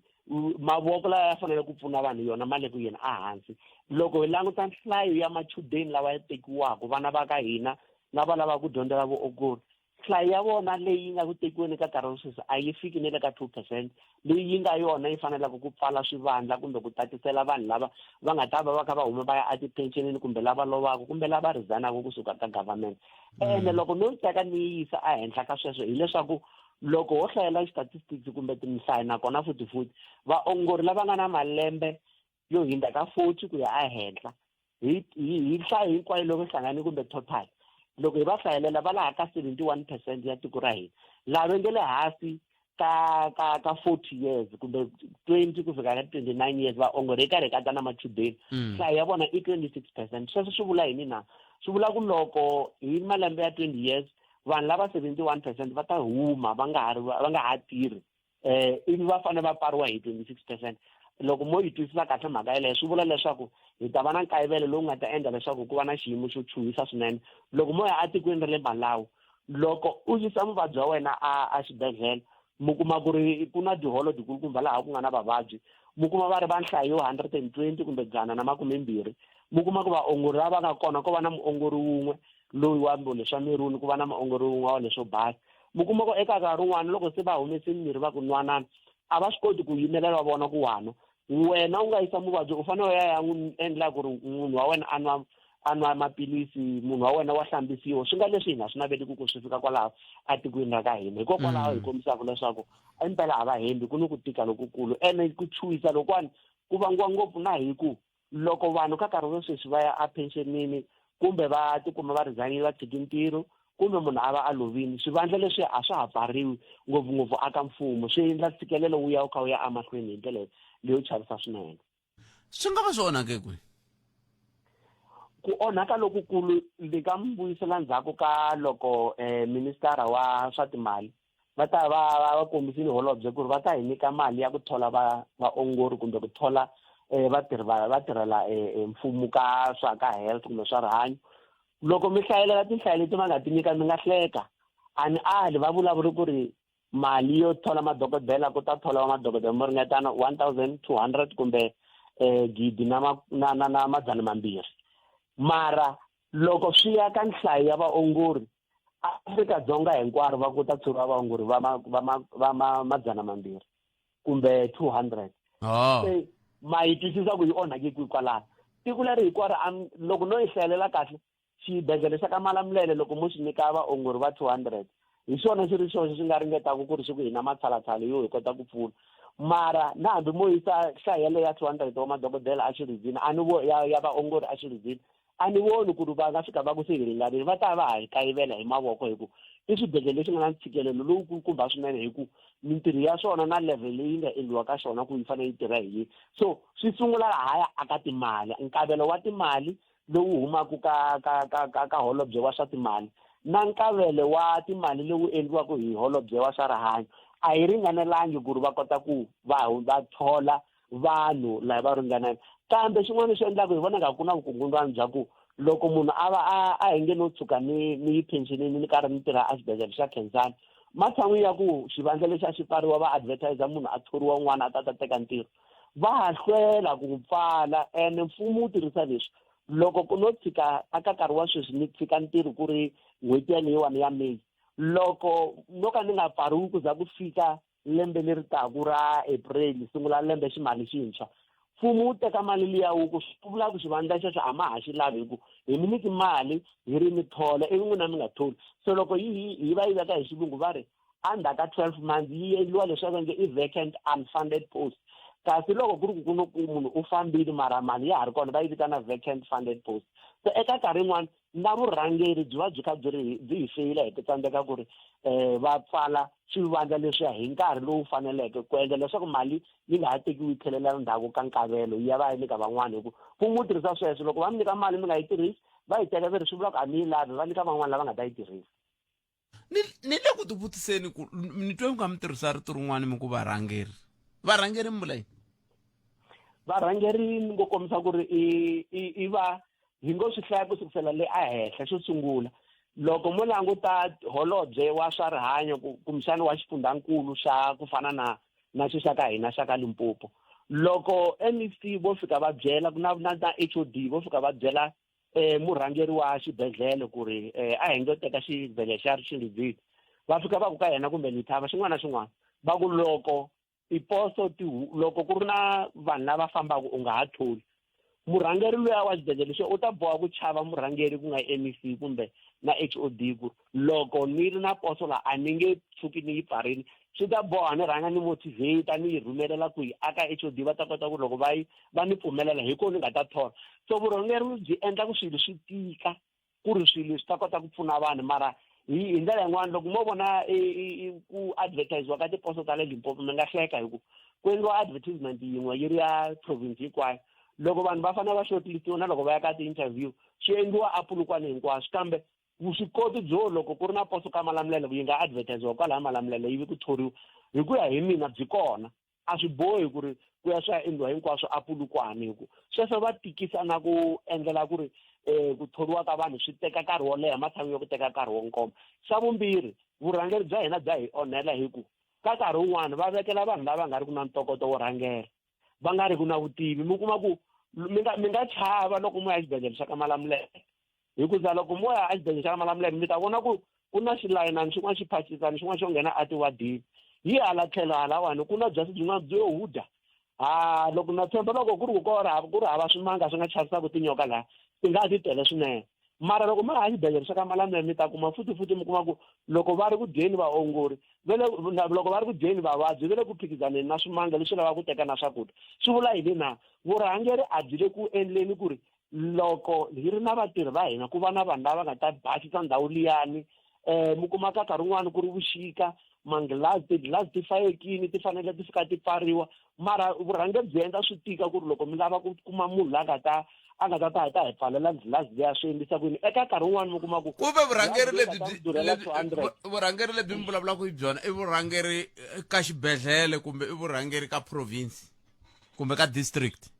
mavoko lawa ya fanele ku pfuna vanhu yona ma le ku yeni ehansi loko hi languta nhlayo ya machudeni lawa ya tekiwaka vana va ka hina lava lavaka ku dyondzela vuongori nhlayo ya vona leyi nga ku tekiweni ka nkarhi wa sweswi a yi fiki ne le ka 2 percent leyi yi nga yona yi fanelaka ku pfala swivandla kumbe ku tatisela vanhu lava va nga ta va va kha va huma va ya etipensionini kumbe lava lovaka kumbe lava resignaka kusuka ka government ene loko no yi teka ni yi yisa ehenhla ka sweswo hileswaku loko ho hlayela statistics kumbe tinhlayo nakona futhi futhi vaongori lava nga na malembe yo hindza ka 40 ku ya ehenhla hi hi nhlayo hinkwayo loko hlangane kumbe total loko hi va hlayelela va laha ka 71% ya tiko ra hina lava nge le hansi ka ka ka 40 years kumbe 20 ku fika ka 29 years vaongori hi karhi hi katsa na machudeni nhlayo ya vona i 26%. Sweswo swi vula yini na swi vula ku loko hi malembe ya 20 years Vanhu lava 71 percent va ta huma va nga ha ri va nga ha tirhi ivi va fanele va pfariwa hi 26 percent. Loko mo yi twisisa kahle mhaka yeleyo, swi vula leswaku hi ta va na nkayivelo lowu nga ta endla leswaku ku va na xiyimo xo chuhisa swinene. Loko mo ya etikweni ra le Malawi, loko u yisa muvabyi wa wena a xibedhlele, mi kuma ku ri ku na tiholo tikulukumba laha ku nga na vavabyi, mi kuma va ri va nhlayo 120 kumbe 120, mi kuma ku vaongori lava nga kona ko va na muongori wun'we loyi wa leswa miruni, ku va na muongori wun'we wa leswo basa. Mi kuma ku eka nkarhi wun'wana loko se va humese mirhi va ku nwanana, a va swi koti ku yimelela va vona ku wana wena u nga yisa muvabyi, u fanele u ya ya n'wi endla ku ri munhu wa wena a nwa a nwa maphilisi, munhu wa wena wa hlambisiwa. Swi nga leswi hi nga swi naveliki ku swi fika kwalaho etikweni ra ka hina. Hikokwalaho hi kombisaka leswaku impela a va hembi, ku ni ku tika lokukulu, ene ku chuhisa lokuwani ku vangiwa ngopfu na hi ku loko vanhu ka nkarhi wa sweswi va ya epensionini kumbe va tikuma va resignile va tshiki ntirho, kumbe munhu a va a lovile, swivandla leswi a swa ha pfariwi ngopfungopfu aka mfumo, swi endla ntshikelelo wu ya wu kha wu ya emahlweni hi ndlela leyo chavisa swinene. Swi nga va swi onhake kwihi? Ku onhaka lokukulu ndzi nga mi vuyisela ndzhaku ka loko ministara wa swa timali va ta va va kombisile holobye ku ri va ta hi nyika mali ya ku thola va vaongori kumbe ku thola vatirhi va va tirhela mfumo ka swa ka health kumbe swa rihanyo. Loko mi hlayelela tinhlayo leti va nga ti nyika, mi nga hleka. A ni ali va vulavuri ku ri mali yo thola madokodela, ku ta tholiwa madokodela mo ringetana 1200 kumbe gidi na na na na 200, mara loko swi ya ka nhlayo ya vaongori Afrika-Dzonga hinkwaro, va ku ta thoriwa vaongori va va va ma 200 kumbe 200. Se ma yi twisisa ku yi onhake kwihi kwalano? Tiko leri hinkwaro, loko no yi hlayelela kahle, xibedhlele xa ka Malamulele loko mo xi nyika vaongori va 200, hi xona xi ri xoxe xi nga ringetaka ku ri xi ku hina matshalatshala yo hi kota ku pfuna. Mara na hambi mo yisa nhlayo yaleyo ya 200 wa madokodela a Xirizini, a ni vo ya vaongori a Xirizini, a ni voni ku ri va nga fika va ku se hi ringanile. Va ta va ha hi kayivela hi mavoko, hi ku i swibedhlele leswi nga na ntshikelelo lowukulukumba swinene, hi ku mintirho ya swona na level leyi nga endliwa ka xona ku yi fanele yi tirha hi yini. So swi sungula lahaya aka timali, nkavelo wa timali lowu humaka ka ka ka ka ka holobye wa swa timali na nkavelo wa timali lowu endliwaka hi holobye wa swa rihanyo a yi ringanelangi ku ri va kota ku va va thola vanhu laha va ringanela. Kambe xin'wana xi endlaka hi vona nga ku na vukungundzwana bya ku loko munhu a va a hi nge no tshuka ni ni yi pensionini, ni karhi ni tirha exibedhlele xa Khensani, matshan'wini ya ku xivandla lexi a xi pfariwa va advertise munhu a thoriwa un'wana a ta ta teka ntirho, va ha hlwela ku pfala. Ene mfumo wu tirhisa leswi, loko ku no tshika aka nkarhi wa sweswi ni tshika ntirho ku ri n'hweti yaleyiwani ya May, loko no ka ni nga pfariwi ku za ku fika lembe leri taku ra April, sungula lembe ximali xintshwa, mfumo wu teka mali liya wu ku swi vula ku xivandla xexo a ma ha xi lavi, hi ku hi mi nyiki mali hi ri mi thola ivi n'wina mi nga tholi. So loko yi hi va yi veka hi xilungu va ri endzhaku ka 12 months yi endliwa leswaku nge i vacant unfunded post, kasi loko ku ri ku ku no ku munhu u fambile mara mali ya ha ri kona, va yi vitana vacant funded post. So eka nkarhi yin'wana na vurhangeri byi va byi kha byi ri byi hi feyila hi ku tsandzeka ku ri va pfala swivandla leswiya hi nkarhi lowu faneleke, ku endla leswaku mali yi nga ha tekiwi yi tlhelela ndzhaku ka nkavelo yi ya va ya nyika van'wana. Hi ku mfumo wu tirhisa sweswo, loko va mi nyika mali mi nga yi tirhisi, va yi teka ve ri swi vula ku a mi yi lavi, va nyika van'wana lava nga ta yi tirhisa. Ni le ku tivutiseni ku ni twe nga mi tirhisa rito rin'wana mi ku varhangeri, varhangeri mi vula yini? Varhangeri ni ngo kombisa ku ri i va hi ngo swi hlaya ku sukusela le a henhla. Xo sungula, loko mo languta holobye wa swa rihanyo kumbexana wa xifundzankulu xa ku fana na xi xa ka hina xa ka Limpopo, loko MEC vo fika va byela na na na HOD vo fika va byela murhangeri wa xibedhlele ku ri a hi ngo teka xibedhlele xa Xiridzini, va fika va ku ka yena kumbe Lethaba, xin'wana na xin'wana, va ku loko tiposo ti loko ku ri na vanhu lava fambaka u nga ha tholi, murhangeri luya wa xibedhlele xo u ta boha ku chava murhangeri ku nga MEC kumbe na HOD, ku loko ni ri na poso laha a ni nge tshuki ni yi pfarile, swi ta boha ni rhanga ni motivate ni yi rhumelela ku yi aka HOD, va ta kota ku loko va yi va ni pfumelela hi kona ni nga ta thola. So vurhangeri byi endla ku swilo swi tika ku ri swilo swi ta kota ku pfuna vanhu. Mara hi ndlela yin'wana, loko mo vona ku advertisiwa ka tiposo ta le Limpopo, mi nga hleka, hi ku ku endliwa advertisement yin'we yi ri ya province hinkwayo. Loko vanhu va fanele va shortlistiwa na loko va ya ka ti-interview, swi endliwa a Polokwane hinkwaswo, kambe Vuswikoti byo loko ku ri na poso ka Malamulele yi nga advertisiwa kwalaya Malamulele ivi ku thoriwa hi ku ya hi mina byi kona. A swi bohi ku ri ku ya swi ya endliwa hinkwaswo a Polokwane hi ku sweswo va tikisa na ku endlela ku ri um ku thoriwa ka vanhu swi teka nkarhi wo leha matshan'wini ya ku teka nkarhi wo koma. Xa vumbirhi, vurhangeri bya hina bya hi onhela hi ku ka nkarhi wun'wani va vekela vanhu lava nga ri ku na ntokoto wo rhangela, va nga ri ku na vutivi. Mi kuma ku mi nga mi nga chava loko mo ya exibedhlele xa ka Malamulele hikuza loko mo ya exibedhlele xa ka Malamulele mi ta vona ku ku na xilayinani xin'wana xi phacisana xin'wana xo nghena atiwadini hi hala tlhelo halawani ku na byasi byin'wana byo huda ha loko na tshemba loko ku ri ku kora ku ri hava swimanga swi nga chavisaka tinyoka laha ti nga ti tele swinene mara loko ma ha xibedhlele xa ka Malamulele mi ta kuma futhi futhi mi kuma ku loko va ri ku dyeni vaongori va le loko va ri ku dyeni vavabyi va le ku phikizaneni na swimanga leswi lavaka ku teka na swakudya swi vula yini na vurhangeri a byi le ku endleni ku ri loko hi ri na vatirhi va hina ku va na vanhu lava nga ta basisa ndhawu liyani um mi kuma ka nkarhi wun'wani ku ri vuxika manghilazi tighilazi ti fayekini ti fanele ti fika ti pfariwa mara vurhangeri byi endla swi tika ku ri loko mi lava ku kuma munhu la nga ta a nga ta ta hi ta hi pfalela nghilazi liya swi endlisa ku yini eka nkarhi wun'wani mi kuma ku kumbe vurhangeri lebyi vurhangeri lebyi mi vulavulaka hi byona i vurhangeri eh, ka xibedhlele kumbe i vurhangeri ka province kumbe ka district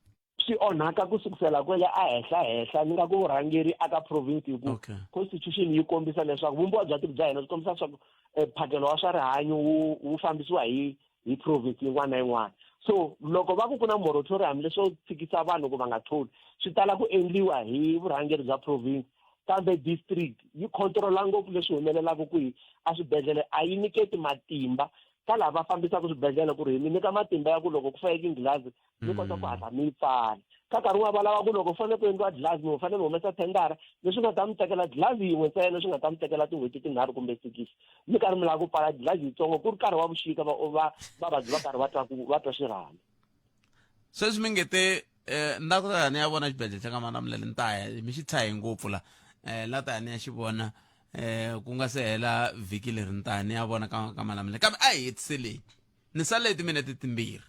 swi onhaka ku sukusela kwele a henhla henhla ni nga ku vurhangeri aka province hi ku okay. constitution yi kombisa leswaku vumbiwa bya tiko bya hina byi kombisa leswaku eh, mphakelo wa swa rihanyo wu wu fambisiwa hi hi province yin'wana na yin'wana so loko va ku ku na moratorium leswo tshikisa vanhu ku va nga tholi swi tala ku endliwa hi vurhangeri bya province kambe district yi controla ngopfu leswi humelelaka kwihi eswibedhlele a yi nyiketi matimba ka lava va fambisaka swibedhlele ku ri hi mi nyika matimba ya ku loko ku fayeke nghilazi mi kota ku hatla mi yi pfala ka nkarhi wun'wana va lava ku loko fanele ku endliwa dlazi mi fanele mi humesa thendara leswi nga ta mi tekela dlazi yin'we ntsena leswi nga ta mi tekela tin'hweti tinharhu kumbe sikisi mi karhi mi lava ku pfala dlazi yitsongo ku ri nkarhi wa vuxika va va vavabyi va karhi va twa ku va twa xirhami sweswi mi nge te eh na ku ta ni ya vona xibedhlele xa ka Malamulele ni ta ya mi xi tshahe ngopfu la eh la ta ya ni ya xi vona eh ku nga se hela vhiki leri ni ta ya ni ya vona ka ka Malamulele kambe a hi hetiseleni ni sale timinete timbirhi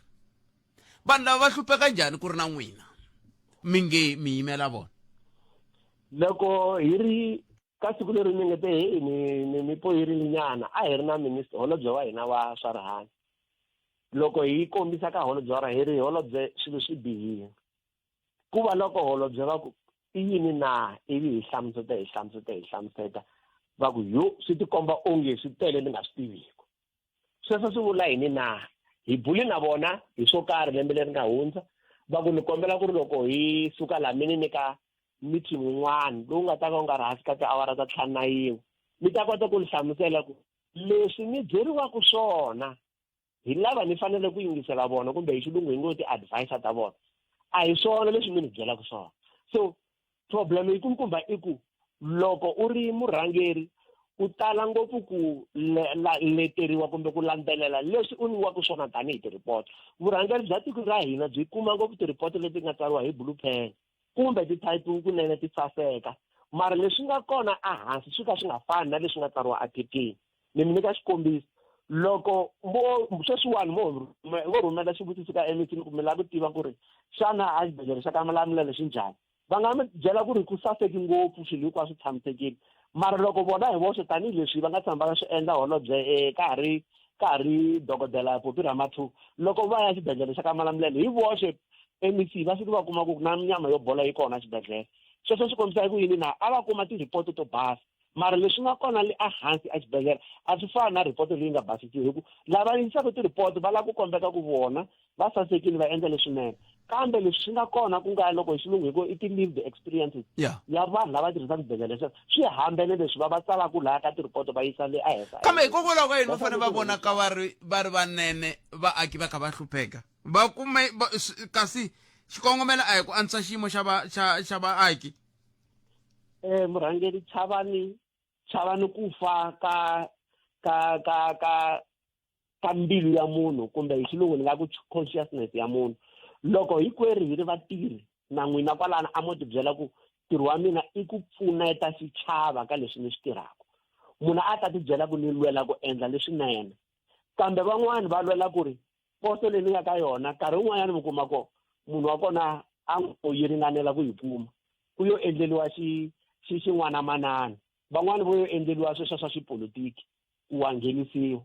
vanhu lava va hlupheka njhani ku ri na n'wina mi nge mi yimela vona loko hi ri ka siku leri mi nge te heyi ni ni mi poyirile nyana a hi ri na minister holobye wa hina wa swa rihanyo loko hi kombisa ka holobye wa hi ri holobye swilo swi bihile ku va loko holobye va ku i yini na ivi hi hlamuseta hi hlamuseta hi hlamuseta va ku yo swi tikomba onge swi tele ni nga swi tiviku sweswo swi vula yini na hi bule na vona hi swo karhi lembe leri nga hundza va ku ni kombela ku ri loko hi suka laha mi ni nyika meeting wun'wana lowu nga ta ka wu nga ri hansi ka tiawara ta ntlhanu na yin'we mi ta kota ku ni hlamusela ku leswi ni byeriwaka swona hi lava ni fanele ku yingisela vona kumbe hi xilungu hi ngo ti-advisor ta vona a hi swona leswi mi ni byelaka swona so problem yikulukumba i ku loko u ri murhangeri u tala ngopfu ku leteriwa kumbe ku landzelela leswi u nyikiwaka swona tanihi ti-report vurhangeri bya tiko ra hina byi kuma ngopfu ti-report leti nga tsariwa hi blue pen kumbe ti type kunene ti saseka mara leswi nga kona ehansi swi ka swi nga fani na leswi nga tsariwa ephepheni ni mi nyika xikombiso loko mo sweswiwani mo vo rhumela xivutiso ka MEC ni ku mi lava ku tiva ku ri xana a xibedhlele xa ka Malamulele xi njhani va nga mi byela ku ri ku saseki ngopfu swilo hinkwaswo tshamisekile mara loko vona hi voxe tanihileswi va nga tshama va swi endla holobye um ka ha ri ka ha ri dokodela Popi Ramathu loko va ya xibedhlele xa ka Malamulele hi voxe MEC va fike va kuma ku na nyama yo bola yi kona xibedhlele sweswo swi kombisa ku yini na a va kuma ti-report to basa mara leswi nga kona le ehansi exibedhlele a swi fani na report leyi nga basisiwa hi ku lava yisaka ti-report va lava ku kombeka ku vona va sasekile va endla leswinene kambe leswi swi nga kona ku nga loko hi xilungu hi ku i ti-lived experiences yeah. ya vanhu lava tirhisaka swibedhlele leswi swi hambene leswi va va tsalaka laha ka ti-report va yisa le ehenhla kambe hikokwalaho ka yini va fanele va vonaka va ri va ri vanene vaaki va kha va hlupheka va kume kasi xikongomelo a hi ku antswisa xiyimo xa va xa xa vaaki eh murhangeri chavani chavani ku fa ka ka ka ka ka mbilu ya munhu kumbe hi xilungu ni nga ku consciousness ya munhu loko hinkwerhu hi ri vatirhi na n'wina kwalano a mo tibyela ku ntirho wa mina i ku pfuneta xichava ka leswi ni swi tirhaka munhu a ta tibyela ku ni lwela ku endla leswinene kambe van'wani va lwela ku ri poso leyi ni nga ka yona nkarhi wun'wanyana mi kuma ko munhu wa kona a ngo yi ringanela ku yi kuma ku yo endleriwa xi xi xin'wana manana Van'wani vo yo endleriwa sweswa swa xipolotiki ku wa nghenisiwa.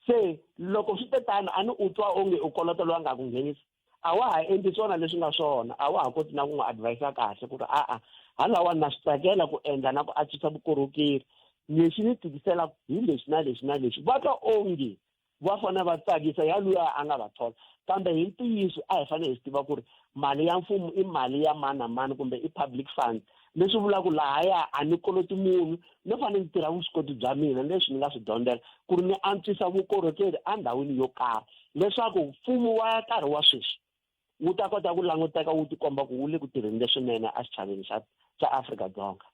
Se loko swi te tano a ni u twa onge u kolota loyi a nga ku nghenisa, a wa ha endli swona leswi nga swona, a wa ha koti na ku n'wi advise kahle ku ri a-a halawani na swi tsakela ku endla na ku antswisa vukorhokeri, lexi ni tikisela hi lexi na lexi na lexi. Va twa onge va fanele va tsakisa ya luya a nga va thola, kambe hi ntiyiso a hi fanele hi swi tiva ku ri mali ya mfumo i mali ya mani na mani kumbe i public funds, leswi vulaka ku lahaya a ni koloti munhu, no fanele ni tirha vuswikoti bya mina leswi ni nga swi dyondzela ku ri ni antswisa vukorhokeri endhawini yo karhi leswaku mfumo wa nkarhi wa sweswi wu ta kota ku languteka wu tikomba ku wu le ku tirheni leswinene exichaveni xa xa Afrika-Dzonga.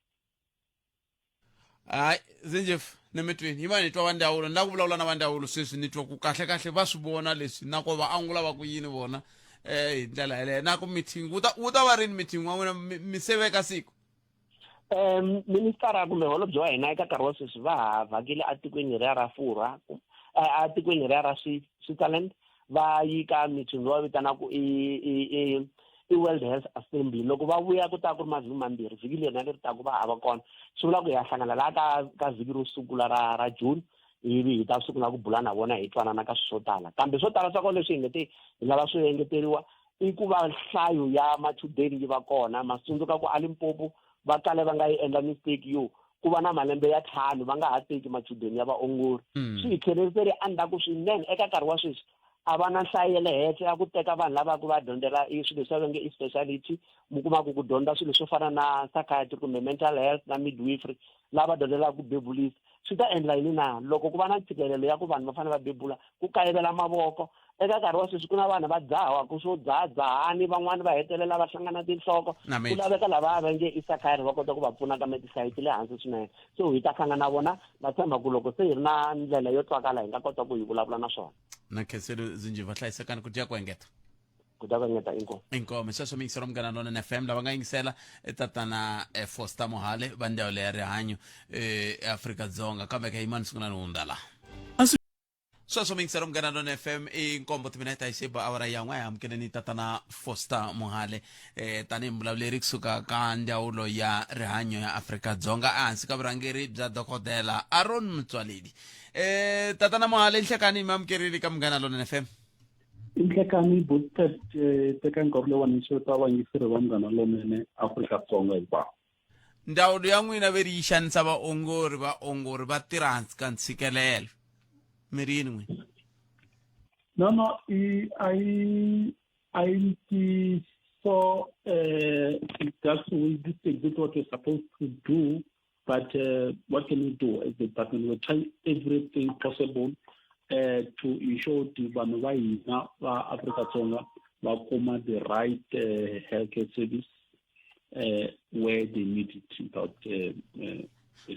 Hayi zinjef ni mi twini yimani ni twa va ndzawulo ni lava ku vulavula na va ndzawulo sweswi ni twa ku kahle kahle va swi vona leswi na ko va angula va ku yini vona um hi ndlela yeleyo na ku meeting wu ta wu ta va rini meeting wa n'wina mi se veka siku. Ministara kumbe holobye wa hina eka nkarhi wa sweswi va ha vhakile etikweni leriya ra Furwa, etikweni leriya ra Switzerland, va yi ka meeting lowu va vitanaka i i i i World Health Assembly. Loko va vuya ku ta ku ri mavhiki mambirhi, vhiki leri na leri taka va hava kona, swi vula ku hi ya hlangana laha ka ka vhiki ro sungula ra ra June, ivi hi ta sungula ku bula na vona hi twanana ka swilo swo tala. Kambe swo tala swa kona leswi hi nge te hi lava swi engeteriwa i ku va nhlayo ya machudeni yi va kona. Ma tsundzuka ku a Limpopo va kale va nga yi endla mistake yo ku va na malembe ya ntlhanu va nga ha teki machudeni ya vaongori. Swi hi tlhelerisele endzhaku swinene. Eka nkarhi wa sweswi a va na nhlayo ya le henhla ya ku teka vanhu lava ku va dyondzela i swilo leswi va nge i speciality, mi kuma ku ku dyondza swilo swo fana na psychiatry kumbe mental health na midwifery, lava dyondzelaka ku bebulisa. Swi ta endla yini na loko ku va na ntshikelelo ya ku vanhu va fanele va bebula, ku kayivela mavoko? Eka nkarhi wa sweswi ku na vanhu va dzahaka swo dzahadzahani, van'wani va hetelela va hlangana tinhloko, ku laveka lava va nge i psychiatry va kota ku va pfuna, kambe tinhlayo ti le hansi swinene. So hi ta hlangana na vona, na tshemba ku loko se hi ri na ndlela yo twakala hi nga kota ku hi vulavula na swona. Na khenselo zinjiva, hlayisekani ku dya ku engeta. Ku dya ku engeta, inkomu. Inkomu. Sweswo mi yingisela Munghana Lonene FM. Lava nga yingisela i tatana Foster Mohale va ndzawulo ya rihanyo eAfrika-Dzonga, kambe ka yimani sungula ni hundza laha. Sweswo mi yingisela Munghana Lonene FM, i nkombo timinete hi xiba awara ya n'we. Amukeleni tatana Foster Mohale tanihi muvulavuleri kusuka ka ndzawulo ya rihanyo ya Afrika-Dzonga ehansi ka vurhangeri bya dokodela Aaron Mtswaledi. Tatana Mohale, nhlekani mi amukerile ka Munghana Lonene FM. Nhlekani Buttet, teka nkarhi lowani ni xeweta vayingiseri va Munghana Lonene Afrika-Dzonga hinkwavo. Ndzawulo ya n'wina ve ri yi xanisa vaongori, vaongori va tirha hansi ka ntshikelelo, mi ri yini n'wina? No, no, i a yi a yi ntiyiso. That's we this is exactly what we're supposed to do, but what can we do as the department? We're trying everything possible to ensure that vanhu va hina va Afrika-Dzonga va kuma the right healthcare service where they need it without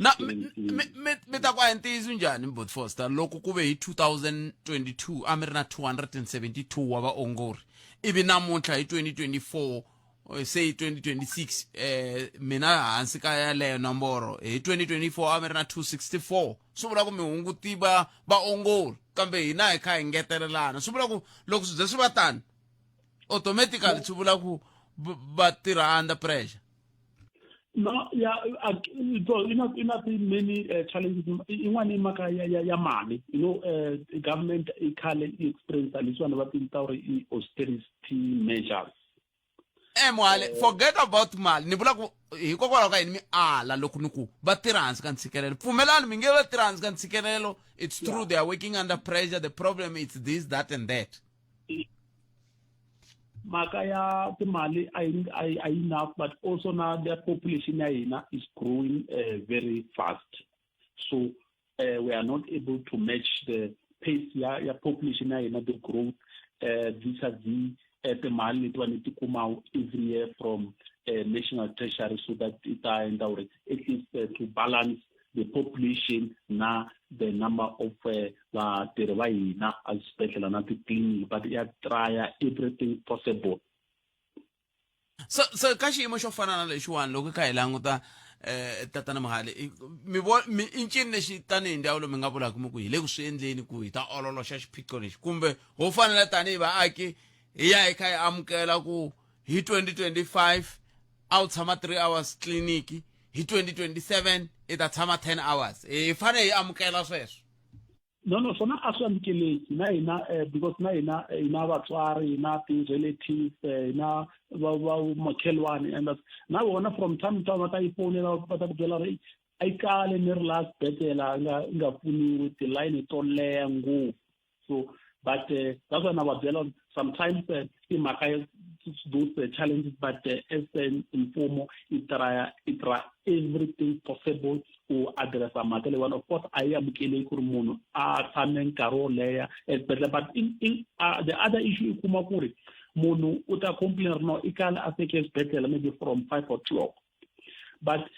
Na mi ta ku a hi ntiyiso njhani, Bot Foster, loko ku ve hi 2022 a mi ri na 272 wa vaongori, ivi namuntlha hi 2024 se hi 2026 mina hansi ka yaleyo nomboro, hi 2024 a mi ri na 264, swi vula ku mi hunguti va vaongori, kambe hina hi kha hi ngetelelana, swi vula ku loko swi ze swi va tani automatically swi vula ku va tirha under pressure? No, yeah, so ina ti many challenges. Yin'wana i mhaka ya mali. Government i khale i experience leswiwani va ti vita ri i austerity measures. Mohale, forget about mali. Ni vula ku hikokwalaho ka yini mi ala loko ni ku va tirha hansi ka ntshikelelo? Pfumelani mi nge va tirha hansi ka ntshikelelo. It's true, they are working under pressure, the problem is this, that and that. Mhaka ya timali a yi a yi enough, but also na the population ya hina is growing very fast, so we are not able to match the pace ya population ya hina, the growth vis-a-vis timali letiwani ti kumaka every year from national treasury, so that i ta endla ku ri at least to balance the population na the number of vatirhi va hina eswibedhlele na titliliniki, but ya try everything possible. So ka xiyimo xo fana na lexiwani, loko hi kha hi languta, tatana Mohale, mi vo mi i ncini lexi tanihi ndzawulo mi nga vulaka mi ku hi le ku swi endleni ku hi ta ololoxa xiphiqo lexi, kumbe ho fanela tanihi vaaki hi ya hi kha hi amukela ku hi 2025 a wu tshama 3 hours tliliniki, Hi 2027 i ta tshama 10 hours. Hi fanele hi amukela sweswo? No, no, swona a swi amukeleki na hina, because na hina hi na vatswari, hi na ti-relatives, hi na va makhelwani, and na vona from time to time va ta yi fonela, va ta ku byela ri a yi kale ni ri laha xibedhlele a nga nga pfuniwi, tilayini to leha ngopfu. So but that's why na va byela sometimes i mhaka ya those challenges, but as mfumo i try everything possible ku addressa mhaka leyiwani. Of course a yi amukeleki ku ri munhu a tshame nkarhi wo leha exibedhlele, but in the other issue, i kuma ku ri munhu u ta complain ri no i kale a fike exibedhlele maybe from 5 o'clock, but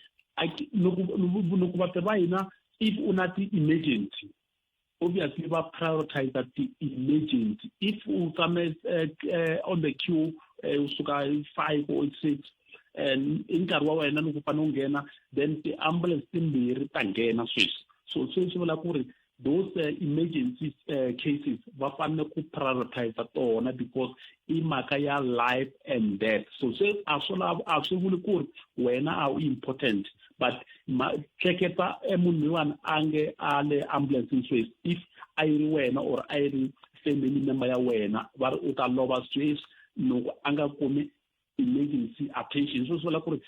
loko vatirhi va hina, if u na ti-emergency, obviously va prioritize ti-emergency. If u tshame on the queue u suka hi 5 or 6 and i nkarhi wa wena loko u fanele u nghena, then ti-ambulance timbirhi ta nghena sweswi. So sweswi vula ku ri those emergency cases va fanele ku prioritize tona because i mhaka ya life and death. So se a swi lava, a swi vuli ku ri wena a wu important, but ma hleketa munhu loyiwani a nge a le ambulance sweswi, if a yi ri wena or a yi ri family member ya wena, va ri u ta lova sweswi loko a nga kumi emergency attention. So swi vula ku ri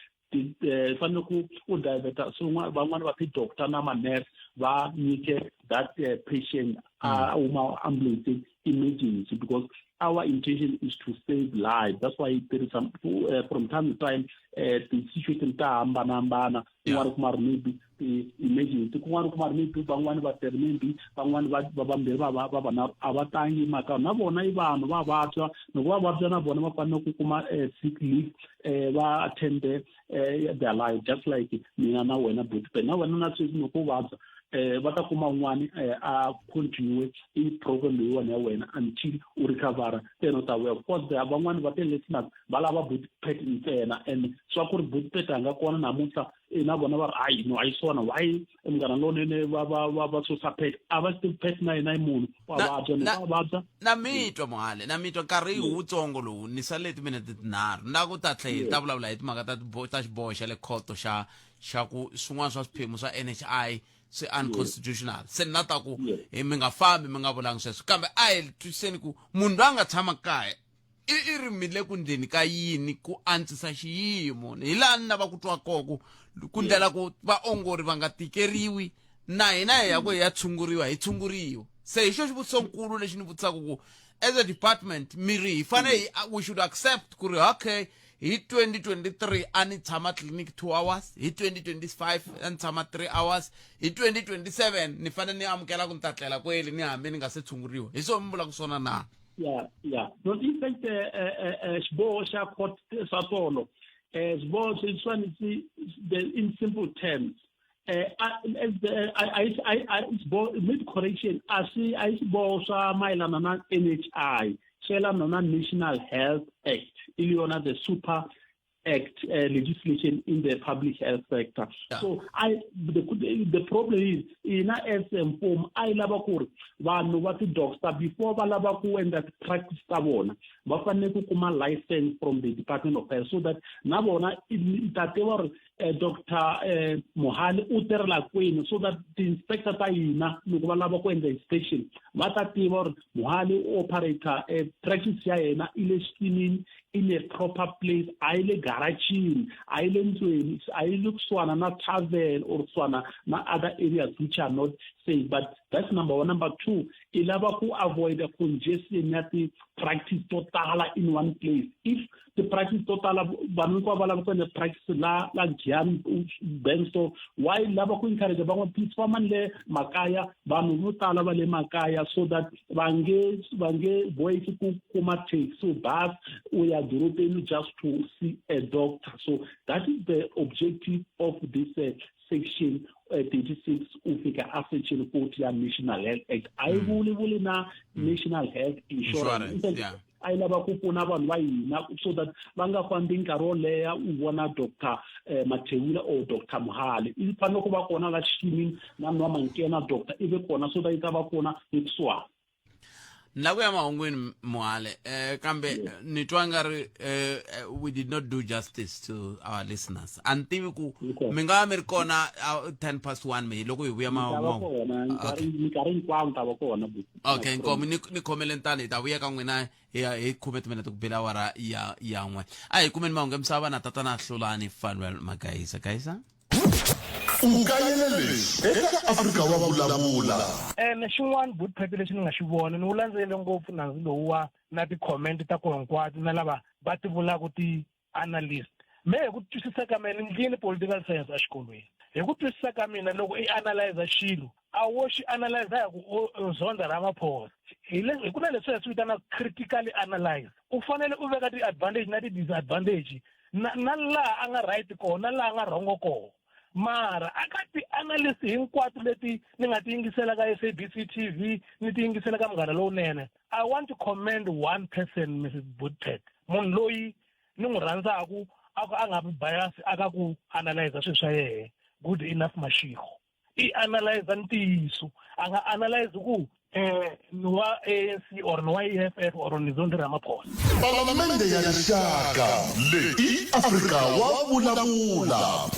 fanele ku u diverta swin'wana, van'wani va ti-doctor na ma-nurse va nyike that patient a huma ambulance emergency, because our intention is to save lives. That's why tirhisa from time to time ti-situation ta hambanahambana. Kun'wana kuma ri maybe ti-emergency, kun'wana kuma ri maybe van'wani vatirhi, maybe van'wani va vambirhi va va na a va tangi mhaka na vona i vanhu va vabya. Loko va vabya na vona va fanele ku kuma sick leave, va attend their life just like mina na wena buti, na wena na sweswi loko u vabya, va ta kuma un'wani a continue i program leyiwani ya wena until u recover, then u ta vuya. Of course van'wani va ti-listeners va lava Boet ntsena, and swa ku ri Boet a nga kona namuntlha, na vona va ri hayi no a yi swona, why munghana lonene va susa Pet? A va swi tivi Pet na yena i munhu wa vabya, ni wa vabya. Na mitwa Mohale, na mitwa. Nkarhi wutsongo lowu ni sale timinete tinharhu na ku ta tlhela hi ta vulavula hi timhaka ta xiboho xa le khoto xa ku swin'wana swa swiphemu swa NHI swi unconstitutional. Se ni na ta ku hi mi nga fambi mi nga vulangi sweswo, kambe a hi twisiseni ku munhu loyi a nga tshama kaya i ri mi le ku ndleni ka yini ku antswisa xiyimo, hi laha ni lava ku twa koho ku ndlela ku vaongori va nga tikeriwi na hina hi ya ku hi ya tshunguriwa, hi tshunguriwa. Se hi xo xivutisonkulu lexi ni vutisaka ku as a department mi ri hi fanele we should accept ku ri okay, hi 2023 a ni tshama clinic 2 hours, hi 2025 a ni tshama 3 hours, hi 2027 ni fanele ni amukela ku ni ta tlela kwele ni hambi ni nga se tshunguriwa. Hi swo mi vulaka swona na? Yeah. No, in fact, xiboho xa court swa tolo, xiboho leswiwani in simple terms, xiboho, mid correction, a swi a yi xiboho swa mayelana na NHI, swi yelana na National Health Act, i yona the super act, legislation in the public health sector. So the problem is ina as mfumo a yi lava ku ri vanhu va ti-doctor before va lava ku endla ti-practice ta vona va fanele ku kuma license from the Department of Health, so that na vona i ta tiva ri Dr Mohale u tirhela kwini, so that ti-inspector ta hina loko va lava ku endla inspection va ta tiva uri Mohale u operator practice ya yena i le xikimini, in a proper place, a yi le garagini, a yi le ndlwini, a yi le kusuhana na tavern or kusuhana na other areas which are not safe. But that's number one. Number two, i lava ku avoid congestion ya ti-practice to tala in one place. If ti-practice to tala, vanhu hinkwavo va lava ku endla practice la Giyani bank, so why lava ku encourage van'wana, please fambani le makaya, vanhu vo tala va le makaya, so that va nge boheki ku kuma taxi, bus, u ya dorobeni just to see a doctor. So that is the objective of this section 36 u fika a section 40 ya National Health Act. A yi vuli na National Health Insurance. A yi lava ku pfuna vanhu va hina so that va nga fambi nkarhi wo leha u vona Dr Mathewula or Dr Mohale. I fanele ku va kona la xikimini na nwa mankena doctor i ve kona, so that yi ta va pfuna hi kusuhani. Ni lava ku ya mahungwini Mohale, kambe ni twa nga ri we did not do justice to our listeners. A ni tivi ku mi nga va mi ri kona 10 past 1 mi loko hi vuya ma kona minkarhi hinkwayo ni ta va kona. Okay, inkomu ni khomele ntani hi ta vuya ka n'wina hi ya hi khume timinete ku bela awara ya ya n'we. A hi kumeni mahungu ya misava na tatana Hlulani Fanuel Magayisa. Gayisa. U kayele leswi eka Afrika wa Vulavula. Ene xin'wana Boot Phete lexi ni nga xi vona, ni wu landzelele ngopfu nandzu lowuwa na ti-comment ta koho hinkwato na lava va ti vulaka ti-analyst. Me hi ku twisisa ka mina, ni ndlile political science exikolweni. Hi ku twisisa ka mina loko i analyzer xilo, a wo xi analyzer hi ku u zondha Ramaphosa. Hi le, hi ku na leswi hi swi vitanaka critically analyze. U fanele u veka ti-advantage na ti-disadvantage na na laha a nga right kona na laha a nga wrong kona. Mara a ka ti-analyst hinkwato leti ni nga ti yingisela ka SABC TV, ni ti yingisela ka Munghana Lowunene, I want to commend one person, Mrs Bootpet, munhu loyi ni n'wi rhandzaku a ku a nga vi bias a ka ku analyza swilo swa yehe, Good Enough Mashego. I analyza ntiyiso, a nga analyze ku ni wa ANC or ni wa EFF or ni Zondi Ramaphosa. Palamende ya Rixaka leyi i Afrika wa Vulavula.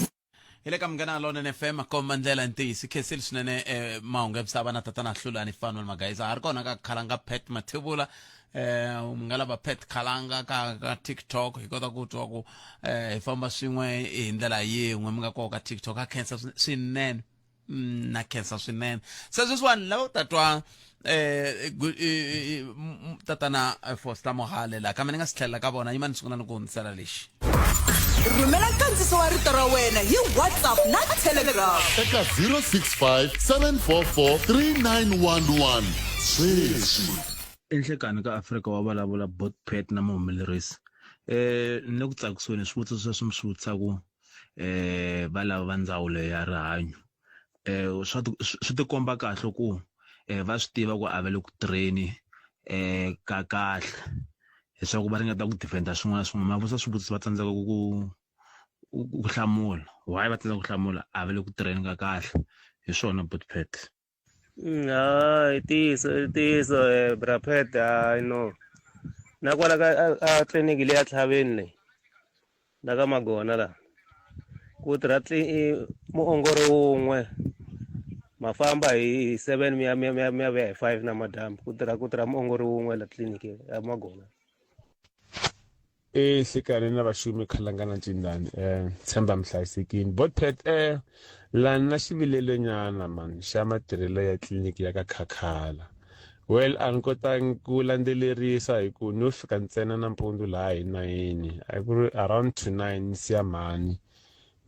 Hi le ka Munghana Lonene FM komba ndlela ntiyiso khensile swinene mahungu ya misava na tatana Hlulani Fanuel Magayisa ha ri kona ka Khalanga Pat Mathebula mi nga lava Pat Khalanga ka TikTok hi kota ku twa ku hi famba swin'we hi ndlela yin'we mi nga koho ka TikTok a khensa swinene na khensa swinene se sweswiwani lava ku ta twa tatana Foster Mohale la kambe ni nga si tlhelela ka vona yima ni sungula ni ku hundzisela lexi. Rhumela nkandziso wa rito ra wena hi WhatsApp na Telegram eka 065 744 3911 sweswi. Enhlekani ka Afrika wa vulavula Bot Pat na muhumelerisi. Ni le ku tsakisiweni hi swivutiso sweswi mi swi vutisaku va lava va ndzawulo ya rihanyo. Swa swi tikomba kahle ku va swi tiva ku a va le ku tirheni ka kahle leswaku va ringeta ku defend-a swin'wana na swin'wana. Ma vutisa swivutiso va tsandzeka ku ku hlamula. Why va tsandzeka ku hlamula? A va le ku tirheni ka kahle. Hi swona Bot Pat. Hayi, ntiyiso i ntiyiso bra Pat, hayi no. Na kwala ka a tliliniki leyi ya Tlhaveni leyi la ka Magona la ku tirha muongori wun'we ma famba hi 7 mi ya mi ya mi ya vuya hi 5 namadyambu ku tirha ku tirha muongori wun'we la tliliniki ya Magona. Ehlikani na vaxumi Khalanga na Ncindani tshemba mi hlayisekini Botpet lani na xivilelo nyana man xa matirhelo ya tliliniki ya ka Khakhala well a ni kotangi ku landzelerisa hi ku no fika ntsena nampundzu laha hi nayini a ku ri around to 9 ni siya mhani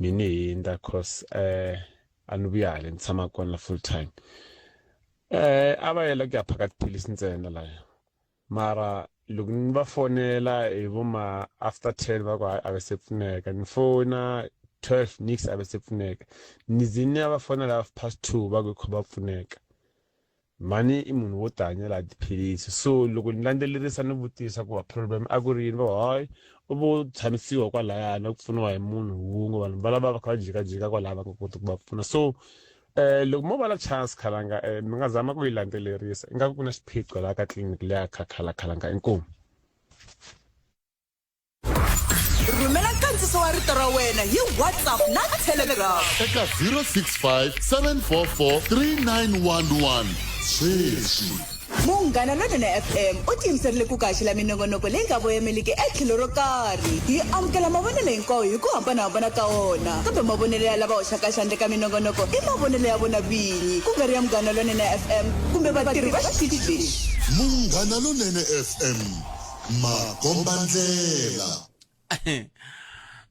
mi ni hindza cause a ni vuya hale ni tshama kona full time a va yela ku ya phaka tiphilisi ntsena laya mara loko ni va fonela hi vo ma after 10 va ku hayi a va se pfuneka ni fona 12 nix a va se pfuneka ni ze ni ya va fonela half past 2 va ku kho va pfuneka mhani i munhu wo tihanyela hi tiphilisi so loko ni landzelerisa ni vutisa ku va problem a ku ri yini va ku hayi u vo tshamisiwa kwalayani ku pfuniwa hi munhu wun'we vanhu va lava va kha va jikajika kwalaya va nga koti ku va pfuna so loko mo va na chance Khalanga mi nga zama ku yi landzelerisa ingaku ku na xiphiqo laha ka tliliniki leya Khakhala Khalanga inkomu. Rhumela nkandziso wa rito ra wena hi WhatsApp na Telegram eka 065 744 3911 sweswi. Munghana Lonene FM u tiyimiserile ku kaxela minongonoko leyi nga voyameliki etlhelo ro karhi. Hi amukela mavonelo hinkwawo hi ku hambanahambana ka wona, kambe mavonelo ya lava hoxaka xandla eka minongonoko i mavonelo ya vona vinyi, ku nga ri ya Munghana Lonene FM kumbe vatirhi va xitichi lexi. Munghana Lonene FM, makombandlela.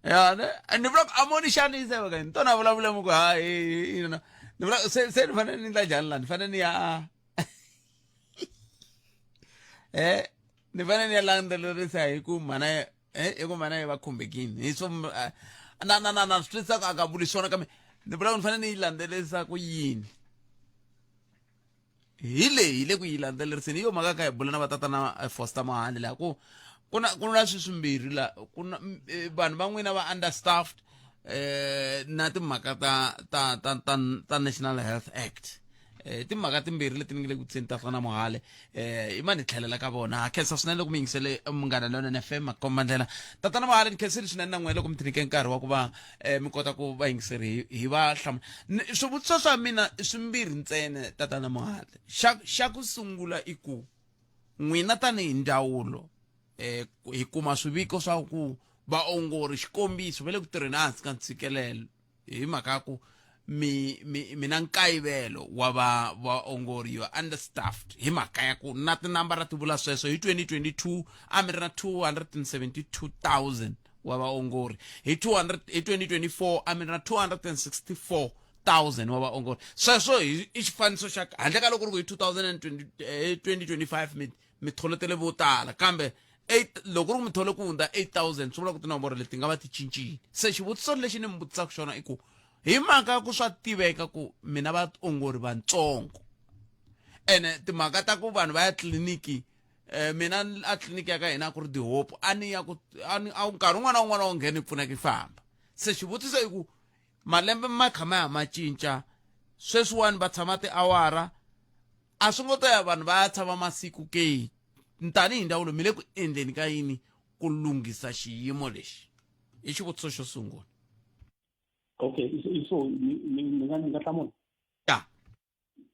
Ya ne ni vula ku a mo ni xanisa va ka ni tona vulavula mi ku hayi ni vula se se ni fanele ni endla njhani la ni fanele ni ya ni fanele ni ya landzelerisa hi ku mhana hi ku mhana yi va khumbekini hi swo na na na na swi twisisa ku a nga vuli swona kambe ni vula ku ni fanele ni yi landzelerisa ku yini hi leyi hi le ku yi landzeleriseni hi yo mhaka ka hi bula na vatatana Foster Mahane laha ku ku na ku na swi swimbirhi la ku na vanhu va n'wina va understaffed na timhaka ta ta ta ta ta National Health Act. Eh, timhaka timbirhi leti ni nge le ku tseni tatana Mohale eh i mani tlhelela ka vona ha khensa swinene loko mi yingisele Munghana Lonene FM makomba ndlela tatana Mohale ni khensile swinene na n'wina loko mi tinike nkarhi wa ku va eh, mi kota ku va yingiseri hi va hlamula swivutiso swa mina i swimbirhi ntsena tatana Mohale xa xa ku sungula i ku n'wina tanihi ndzawulo eh hi kuma swiviko swa ku vaongori xikombiso va le ku tirheni ehansi ka ntshikelelo hi mhaka ya ku mi mi mi na nkayivelo wa va vaongori you are understaffed hi mhaka ya ku na tinambara ti vula sweswo hi 2022 a mi ri na 272,000 wa vaongori hi 200 hi 2024 a mi ri na 264,000 wa vaongori sweswo hi i xifaniso xa handle ka loko ri ku hi 2020 2025 mi mi tholetele vo tala kambe 8 loko ri ku mi thole ku hundza 8000 swi vula ku tinomboro leti nga va ti cincile se xivutiso lexi ni mi vutisaka xona i ku hi mhaka ku swa tiveka ku mina vaongori vantsongo ene timhaka ta ku vanhu va ya tliliniki eh, mina a tliliniki ya ka hina a ku ri the hope a ni ya ku a ni a nkarhi wun'wana na wun'wana wo nghena yi pfuneka yi famba se xivutiso i ku malembe ma kha ma ya ma cinca sweswiwani va tshama tiawara a swi ngo to ya vanhu va ya tshama masiku ke tanihi ndzawulo mi le ku endleni ka yini ku lunghisa xiyimo lexi i xivutiso xo sungula okay so ni nga ni nga hlamula ya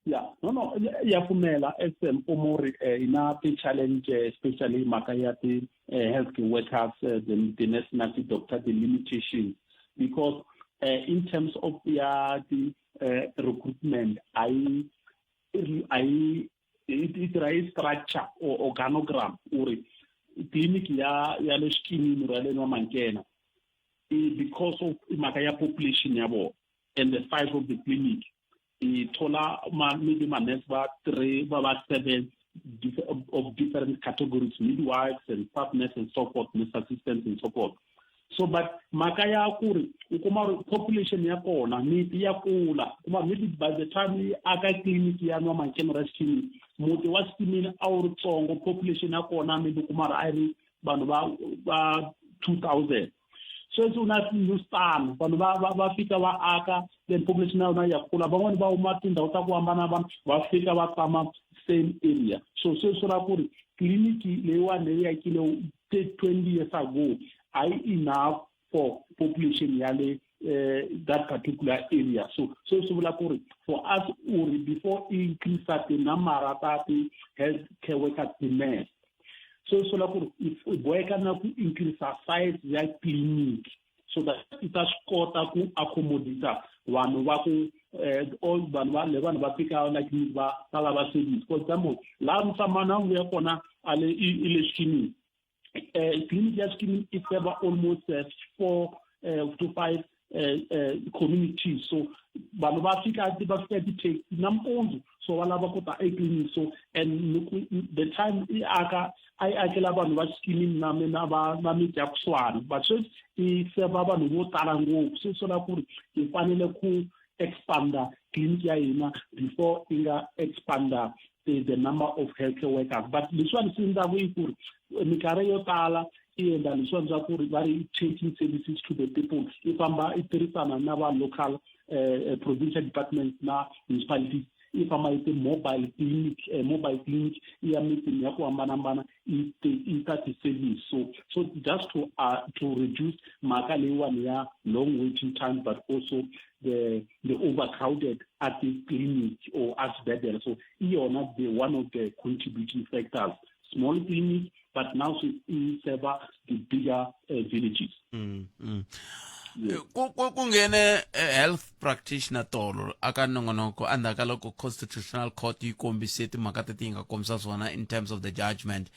ya no no ya pfumela as mfumo ri eh, hi na ti-challenge eh, especially mhaka ya ti-health eh, workers the nurse na ti-doctor the limitations because in terms of ya ti-recruitment a yi a yi yi tirha yi structure or organogram uri tliliniki ya ya le xikimini ra le Nwamankena because of mhaka ya population ya vona and the size of the clinic i thola ma maybe manurse va three va va seven of different categories midwives and staff nurse and so forth nurse assistants and so forth so but mhaka ya ku ri u kuma ri population ya kona miti ya kula kuma maybe by the time yi aka tliliniki ya Nwamankena ra Xikhimini muti wa Xikhimini a wu ri tsongo population ya kona maybe kuma ri a yi ri vanhu va va 2000 sweswi u na newstan vanhu va va va fika va aka then population ya yona ya kula van'wani va huma tindhawu ta ku hambanahambana va fika va tshama same area so sweswi ra ku ri tliliniki leyiwani leyi akile 20 years ago a yi enough for population ya le that particular area so so swi vula ku ri for us uri before i increase tinambara ta ti-health care workers ti-nurse so swi vula ku ri i boheka na ku increase size ya clinic so that i ta swi kota ku accommodate vanhu va ku all vanhu va le vanhu va fika la clinic va va lava service for example laha musamana ya kona a le i le xikimini clinic ya xikimini i serve almost 4 to 5 communities so vanhu va fika va fika ti-taxi nampundzu so va lava ku ta etliliniki so and the time i aka a yi akela vanhu va xikimini na na va na miti ya kusuhani but sweswi i serva vanhu vo tala ngopfu se swi vula ku ri hi fanele ku expanda clinic ya hina before i nga expanda the number of healthcare workers but leswiwani swi endlaku i ku ri minkarhi yo tala i endla leswiwani swa ku ri va ri taking services to the people i famba i tirhisana na va local provincial departments na municipalities i famba yi ti-mobile clinic mobile clinic i ya mitini ya ku hambanahambana i i ta ti-service so so just to to reduce mhaka leyiwani ya long waiting time but also the overcrowded at the clinic or at swibedhlele so i yona the one of the contributing factors small clinic but now so i serve the bigger villages Ku ku ku nghene health practitioner tolo aka nongonoko endzhaku ka loko constitutional court yi kombise timhaka teti yi nga kombisa swona in terms of the judgment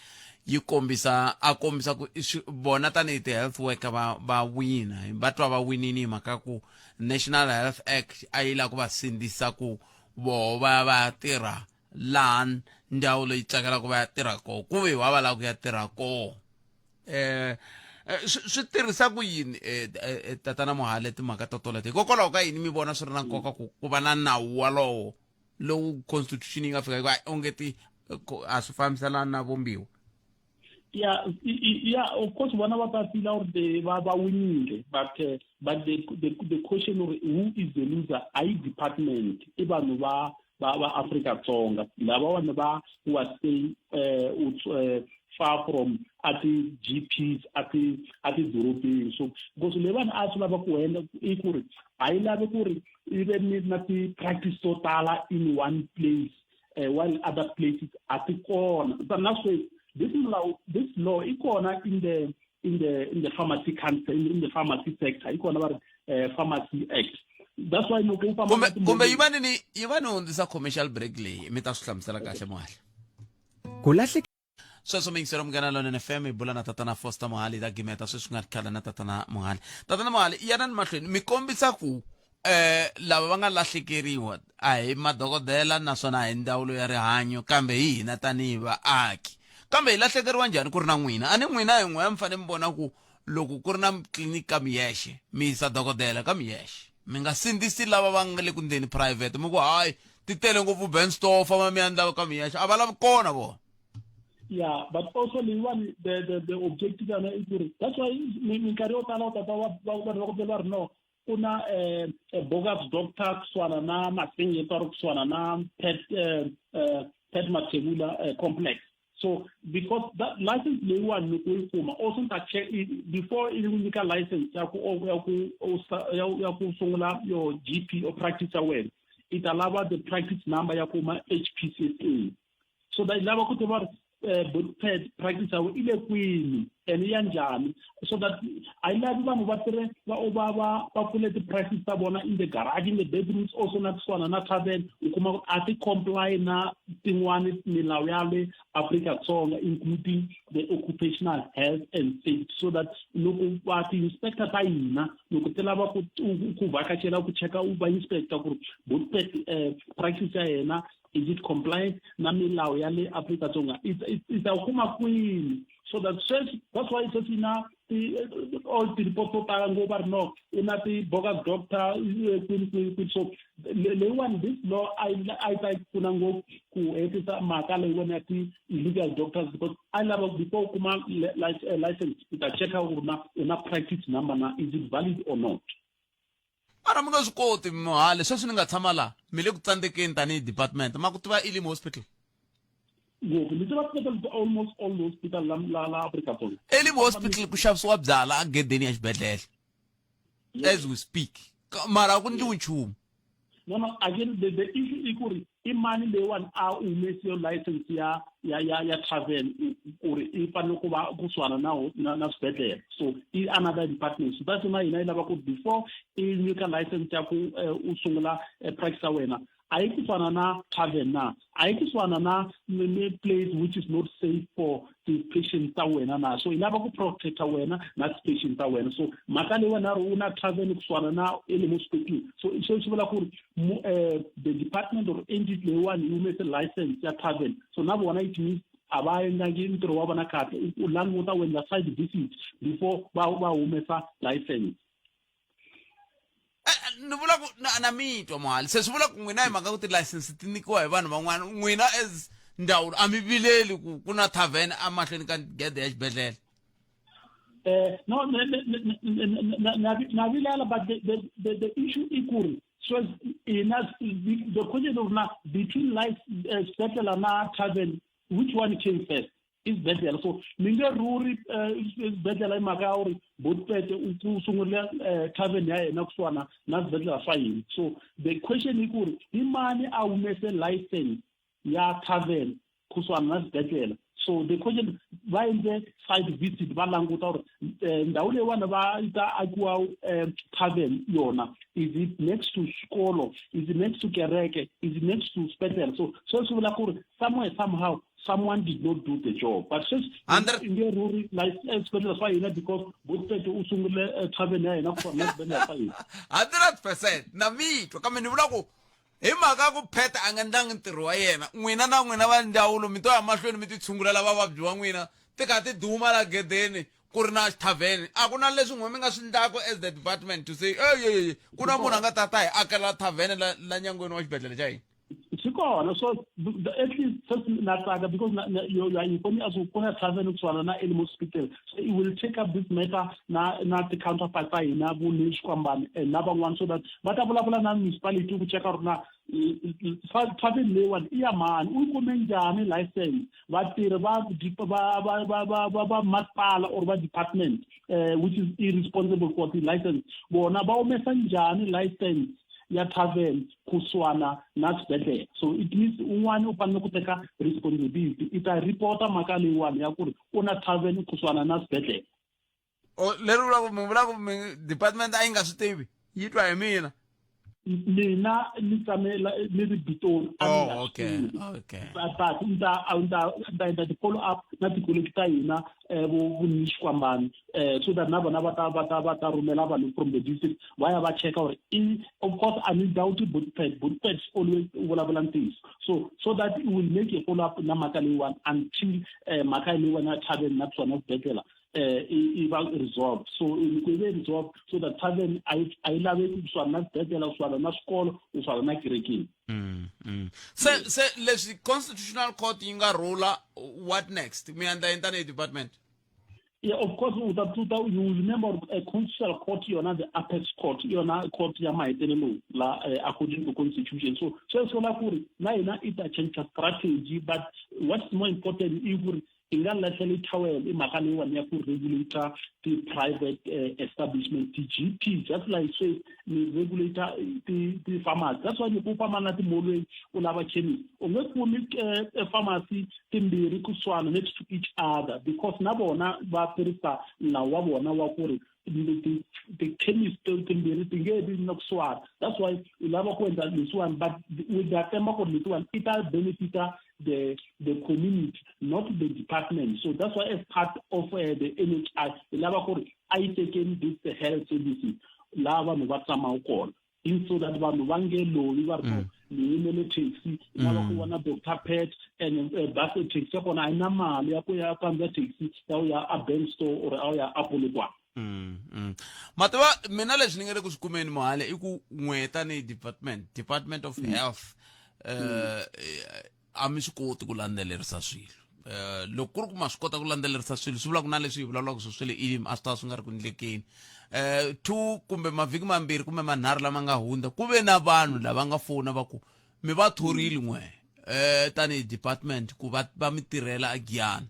yi kombisa a kombisa ku vona tanihi ti-health worker va va wina va twa va winini hi mhaka ku national health act a yi lava ku va sindzisa ku voho va ya va ya tirha laha ndzawulo yi tsakelaka va ya tirha kona ku ve va va lava ku ya tirha kona eh swi tirhisa ku yini tatana Mohale timhaka to toleto hikokwalaho ka yini mi vona swi ri na nkoka ku ku va na nawu walowo lowu constitution yi nga fika hikuva onge ti a swi fambiselani na vumbiwa yeah yeah of course vona va ta feel or they va va winile but but the question or who is the loser a yi department i vanhu va va va Afrika-Dzonga lavawani va who are staying far from a ti-G_Ps a ti a tidorobeni so because leyiwani a swi lava ku endla i ku ri a yi lavi ku ri yi ve ni na ti-practice to tala in one place while other places a ti kona but na sweswi this law this law i kona in the in the in the pharmacy council in the pharmacy sector i kona va ri pharmacy act that's why loko u famba kumbe yi va ni yi va ni hundzisa commercial break leyi mi ta swi hlamusela kahle muhahla ku lahleka Sweswo mi yingisela Munghana Lonene FM hi bula na tatana Foster Mohale hi ta gimeta sweswi ku nga ri khale na tatana Mohale. Tatana Mohale yanani mahlweni mi kombisa ku eh lava va nga lahlekeriwa a hi madokodela naswona a hi ndzawulo ya rihanyo kambe hi hina tanihi vaaki. Kambe hi lahlekeriwa njhani ku ri na n'wina? A ni n'wina hi n'we mi fanele mi vona ku loko ku ri na tliliniki ka mi yexe mi yisa dokodela ka mi yexe. Mi nga sindzisi lava va nga le ku ndzeni private mi ku hayi ti tele ngopfu Benstoffer famba mi ya ndla ka mi yexe a va lavi kona vona. Yeah, but also leyiwani the objective ya yona i ku ri that's why minkarhi yo tala u ta twa vanhu va ku byela va ri no ku na bogus doctor kusuhana na Masingeto or kusuhana na Pat Mathebula complex. So because that license leyiwani loko u yi kuma also ni ta check before i ku nyika license ya ku ya ku ya ku sungula your G_P or practice ya wena i ta lava the practice number ya kuma H_P_C_S_A. So that lava ku tiva bookpad practice ya i le kwini and ya njhani so that a yi lavi vanhu va tirhe va va va va pfule ti-practice ta vona in the garage in the bedrooms also na kusuhana na tavern u kuma ku a ti comply na tin'wani milawu ya le Afrika-Dzonga including the occupational health and safety so that loko va ti-inspector ta hina loko ti lava ku ku vhakachela ku cheka u va inspector ku ri bookpad practice ya yena is it compliant na milawu ya le Afrika-Dzonga i ta kuma kwini so that sweswi that's why sweswi na ti all ti-report to tala ngopfu va ri no i na ti-bogus doctor kwini kwini kwini so leyiwani this law a yi ta yi pfuna ngopfu ku hetisa mhaka leyiwani ya ti-illegal doctors because a yi lava before u kuma license u ta cheka ku ri na u na practice number na is it valid or not. Mara mi nga swi koti Mohale, sweswi ni nga tshama la, mi le ku tsandzekeni tanihi department. Ma ku tiva Elim Hospital? Ngopfu. Ni tiva hospital almost all the hospital la la la Afrika Dzonga. Elim Hospital ku xavisiwa byala egedeni ya xibedhlele. As we speak. Mara a ku ndliwi nchumu. No, no, again the issue i ku ri i mani leyiwani a humese yo license ya ya ya ya travel ku ri i fanele ku va kusuhana na na na swibedhlele so i another department so that's na hina yi lava ku before i nyika license ya ku u sungula practice ya wena a yi kusuhana na tavern na a yi kusuhana na ni place which is not safe for ti-patient ta wena na so i lava ku protecta wena na ti-patient ta wena so mhaka leyi wena ri u na tavern kusuhana na Elim Hospital so xo xi vula ku ri the department or entity leyiwani yi humese license ya tavern so na vona it means a va endlangi ntirho wa vona kahle u languta u endla site visit before va va humesa license. Ni vula ku na na mi twa Mohale se swi vula ku n'wina hi mhaka ku ti-license ti nyikiwa hi vanhu van'wana n'wina as ndzawulo a mi vileli ku ku na tavern emahlweni ka gede ya xibedhlele. No, na vilela but the issue i ku ri sweswi ina the question of na between life xibedhlele na tavern which one came first i xibedhlele so mi nge rhuri xibedhlele hi mhaka ya ku ri Botpete u sungurile tavern ya yena kusuhana na swibedhlele swa hina so the question i ku ri i mani a humese license ya tavern kusuhana na xibedhlele so the question va endle site visit va languta ku ri ndhawu leyiwani va yi ta akiwa tavern yona is it next to xikolo is it next to kereke is it next to xibedhlele so sweswi vula ku ri somewhere somehow someone did not do the job but sweswi i nge rhuri like eswibedhlele swa hina because Botpete u sungurile tavern ya hina kusuhana na swibedhlele swa hina. 100% na mi twa kambe ni vula ku hi mhaka ku Pete a nga endlangi ntirho wa yena n'wina na n'wina va ndzawulo mi to ya mahlweni mi ti tshungulela vavabyi va n'wina ti kha ti duma la gedeni ku ri na xithavheni a ku na leswi n'we mi nga swi ndlaku as the department to say ey ku na munhu a nga ta ta hi akela thavhene la nyangweni wa xibedhlele xa hina. Swi Kona. So at least sweswi na tsaka because you are informing us ku na tavern kusuhana na Elim Hospital, so it will take up this matter na ti-counterparts ta hina vo Neil Xikwambane and na van'wana, so that va ta vulavula na municipality ku cheka ri na tavern leyiwani i ya mani, u yi kume njhani license, vatirhi va masipala or va department which is irresponsible for the license, vona va humesa njhani license ya tavern kusuhana na xibedhlele. So it means un'wana u fanele ku teka responsibility, i ta report-a mhaka leyiwani ya ku ri u na tavern kusuhana na xibedhlele. O leri vulaka mi vula ku mi department a yi nga swi tivi, yi twa hi mina? Mina ni tshamela ni ri Bitoni, a ni nga Oh, swi okay. tivi. But ni ta endla ti-follow up na tikoleki ta hina vo Xikwambani, so that na vona va ta rhumela vanhu from the district va ya va cheka uri i. Of course, a ni doubt Botpet. Botpet always u vulavula ntiyiso, so that we will make a follow up na mhaka leyiwani until mhaka leyiwani ya tavern na swona swibedlela i va resolved. So loko yi ve resolved, so that tavern a yi laveki kusuhana na swibedlela, kusuhana na swikolo, kusuhana na kerekeni. Se leswi Constitutional Court yi nga rula, what next? Mi endla yini tanihi department? Yeah, of course, uta you will remember a constitutional court yona, the apex court yona, court ya mahetelelong la according to constitution. So sweswo la ku ri na hina i ta change strategy, but what's more important i ku ri i nga lahleli thawela i mhaka leyiwani ya ku regulator ti-private establishment, ti-GP, just like say ni regulator ti-pharmacy. That's why loko u famba na timolweni u lava chemist, u nge kumi pharmacy timbirhi kusuhana next to each other, because na vona va tirhisa nawu wa vona wa ku ri ti-chemist timbirhi ti nge vi na kusuhana. That's why u lava ku endla leswiwani, but with the tshemba ku ri leswiwani i ta benefita the community, not the department. So that's why as part of the NHI hi lava ku ri a yi tekeni this health services laha vanhu va tshamaka kona in, so that vanhu va nge lovi va ri no, ni yimele taxi, ni lava ku vona Doctor Pet, and bus taxi ya kona a yi na mali ya ku ya khandziya taxi ya ku ya a bank store or a ya a Polokwane. Mativa mina leswi ni nga le ku swi kumeni mohale i ku n'we tanihi department of health a mi swi koti ku landzelerisa swilo. Loko ku ri ku ma swi kota ku landzelerisa swilo, swi vula ku na leswi hi vulavulaka swo swi le Elim a swi ta swi nga ri ku ndlekeni. 2 kumbe mavhiki mambirhi kumbe manharhu lama nga hundza, ku ve na vanhu lava nga fona va ku mi va thorile n'we tanihi department ku va mi tirhela a Giyani.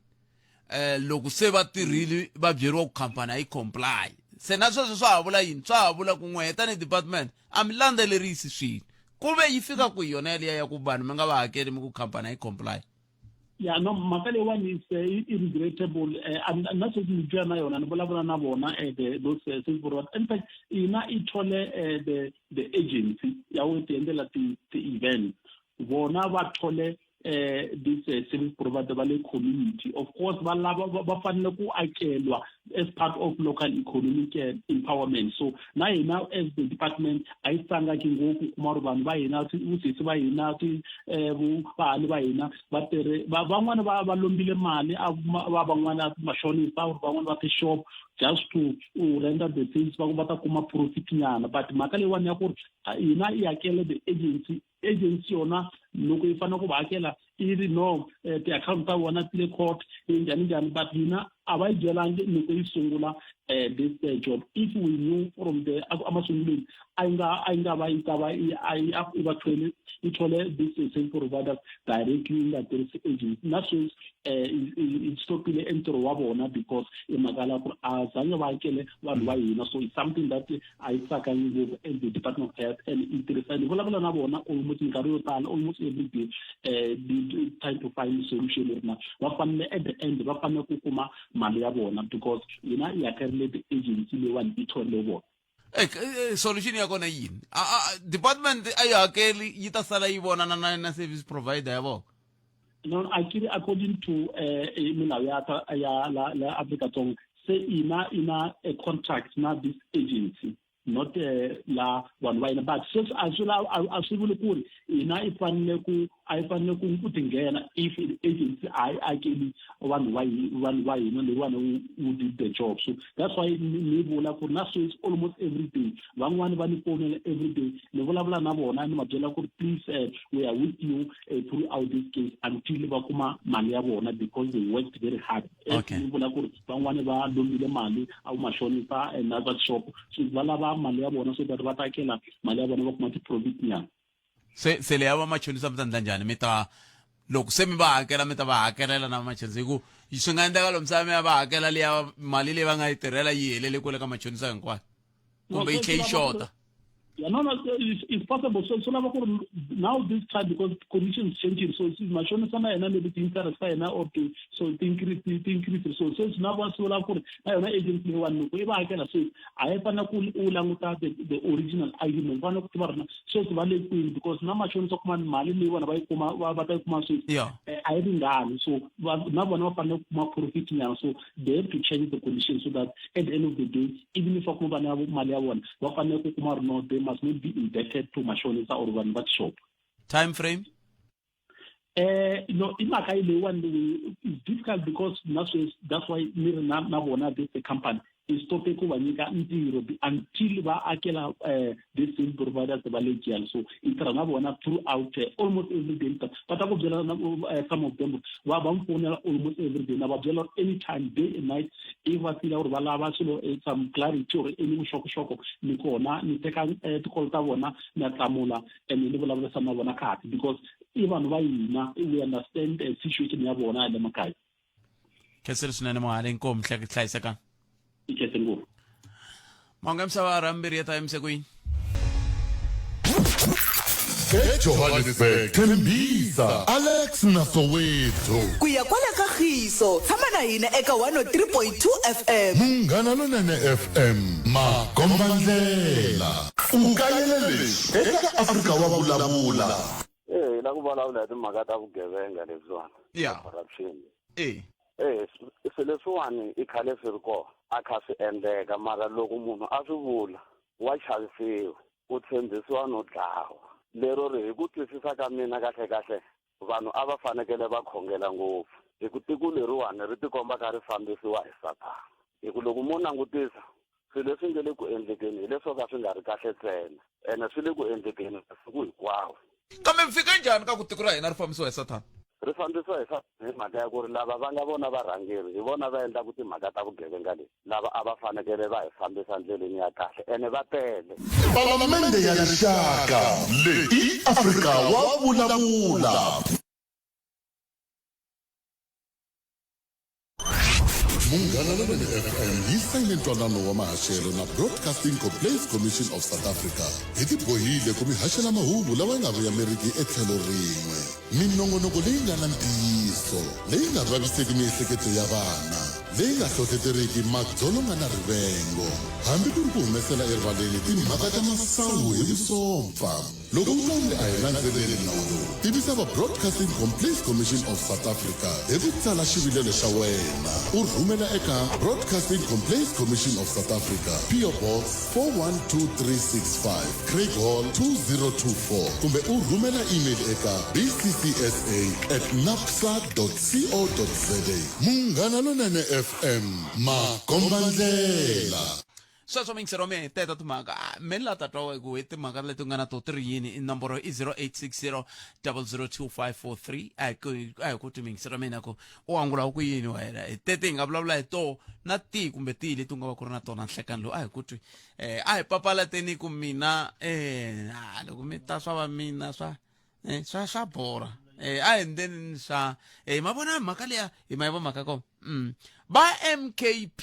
Loko se va tirhile, va byeriwa ku khampani a yi comply. Se na sweswo swa ha vula yini? Swa ha vula ku n'we tanihi department a mi landzelerisi swilo. Ku ve yi fika ku yona yaliya ya ku vanhu mi nga va hakeli, mi ku khampani a yi comply? Yeah, no, mhaka leyiwani is regrettable, and na sweswi ni twa na yona, ni vulavula na vona the those service provider. In fact, ina i thole the agency ya ku ti endlela ti-events, vona va thole this service provider va le community. Of course, va lava va fanele ku akelwa as part of local economic empowerment. So na hina as the department a yi tsangaki ngopfu kuma ri vanhu va hina, vusesi va hina, ti vahali va hina va tirhe, van'wani va lombile mali a va van'wana mashonisa or van'wani va ti-shop just to render the things va ta kuma profit nyana. But mhaka leyiwani ya ku ri hina i hakele the agency, agency yona loko yi fanele ku va hakela i ri no, ti-account ta vona ti le court, njhani njhani. But hina a va yi byelangi loko yi sungula this job. If we knew from the emasungulweni, a yi nga va yi ta va i va thole, i thole this service providers directly, yi nga tirhisi agency. Na sweswi i stopile e ntirho wa vona because i mhaka la ku ri a zange va hakele vanhu va hina. So it's something that a yi tsakangi ngopfu as the Department of Health, and i tirhisa ni vulavula na vona almost minkarhi yo tala, almost every day, trying to find solution ri na va fanele at the end va fanele ku kuma mali ya vona, because hina i hakerile the agency leyiwani i thorile vona. Solution ya kona yini? Department a yi hakeli, yi ta sala yi vonana na service provider ya vona? No, akiri according to milawu ya la Afrika Dzonga, se ina a contract na this agency. Not la vanhu va hina, but sweswi a swi a swi vuli ku ri hina i fanele ku a yi fanele ku tinghena if agency a yi akeli vanhu va vanhu va hina leyiwani who did the job. So that's why ni vula ku ri na sweswi almost every day van'wani va ni fonela, every day ni vulavula na vona, ni va byela ku ri please, we are with you throughout this case until va kuma mali ya vona because they worked very hard. Ni vula ku ri van'wani va lombile mali a vumashonisa and other shop, so va lava mali ya vona so that va ta hakela mali ya vona, va kuma ti-profit nyana. Se leya vamachonisa mi ta endla njhani? Mi ta loko se mi va hakela, mi ta va hakelela na vamachonisa, hi ku swi nga endleka lomu misava mi ya va hakela liya mali leyi va nga yi tirhela yi helele kwale ka machonisa hinkwayo, kumbe yi tlhe yi xota. Yeah, no, it's possible. So, so now this time because conditions changing, so it's mashonisa na yena maybe ti-interest ta yena or ti so ti-increase ti-increase. So it's now swi vula ku ri na yona agency leyiwani loko i va hakela sweswi a yi fanele ku u languta the original argument, fanele ku tiva rona sweswi va le kwini, because na machonisa kuma mali leyi vona va yi kuma va ta yi kuma sweswi a yi ringani, so na vona va fanele ku kuma profit nyana, so they have to change the conditions so that at the end of the day, even if va kuma vana mali ya vona, va fanele ku kuma ri no, they must not be indebted to mashonisa or vanhu va tishop. Time frame? No, i mhaka yi leyiwani leyi is difficult because na sweswi that's why ni ri na vona this company i stope ku va nyika ntirho until va akela this same providers va le jail. So i tirha na vona throughout, almost every day va ta ku byela, some of them va mi fonela almost every day, na va byela anytime, day and night, if va fila ku ri va lava swilo, some clarity or any vuxokoxoko, ni kona ni teka tikolo ta vona, ni ya hlamula and ni vulavurisana na vona kahle because i vanhu va hina, we understand situation ya vona ya le makaya. Khensile swinene, muhali, inkomu, hlayisekani. I khense ngopfu. Mahungu ya misava rambirhi ya ta yimise ku yini? EJohannesburg, Tembisa, Alex na Soweto. Ku ya kwala ka Khiso, tshama na hina eka 103.2 FM. Munghana Lonene FM, makombandlela. U kayele leswi eka Afrika wa Vulavula. Eh, hi la ku vulavula hi timhaka ta vugevenga lebyiwani. Corruption. Eh, swilo leswiwani i khale swi ri kona, a kha swi endleka, mara loko munhu a swi vula wa chavisiwa, u tshembisiwa no dlawa. Lero ri hi ku twisisa ka mina kahle kahle, vanhu a va fanekele va khongela ngopfu, hi ku tiko leriwani ri tikomba ka ri fambisiwa hi Sathana, hi ku loko mo langutisa swilo leswi nge le ku endlekeni hi leswo ka swi nga ri kahle ntsena, ene swi le ku endlekeni masiku hinkwawo. Kambe mi fike njhani ka ku tiko ra hina ri fambisiwa hi Sathana? Ri fambisiwa hi Sathana hi mhaka ya ku ri lava va nga vona varhangeri hi vona va endlaka timhaka ta vugevenga leti. Lava a va fanekele va hi fambisa ndleleni ya kahle ene va tele. Palamende ya Rixaka, leyi i Afrika wa Vulavula. Munghana Lonene FM yi sayine ntwanano wa mahaxelo na Broadcasting Complaints Commission of South Africa. Hi tibohile ku mi haxela mahungu lawa ya nga voyameriki etlhelo rin'we. Minongonoko leyi nga na ntiyiso, leyi nga vaviseki miehleketo ya vana, leyi nga hlohleteriki madzolonga na rivengo, hambi ku ri ku humesela erivaleni timhaka ta masangu hi vusompfa. Loko u twa onge a hi landzeleli nawu lowu, tivisa va Broadcasting Complaints Commission of South Africa hi ku tsala xivilelo xa wena u rhumela eka Broadcasting Complaints Commission of South Africa, PO Box 412365, Craighall 2024, kumbe u rhumela email eka bccsa at napsa co za. Munghana Lonene FM, makombandlela. Sweswo mingisero mi teta timhaka. Ah, mi la ta twa ku hi timhaka leti nga na to ti ri yini. I nomboro i 0860 002543. A hi ku a hi ku ti mingisero mina ku u angula ku yini wena hi tete hi nga vulavula hi to na ti kumbe tihi leti u nga va ku ri na tona nhlekani lowu. A hi ku twi a hi papalateni ku mina a loko mi ta swa va mina swa swa borha, a hi ndeni swa ma vona mhaka liya hi ma yi va mhaka kona. Va MKP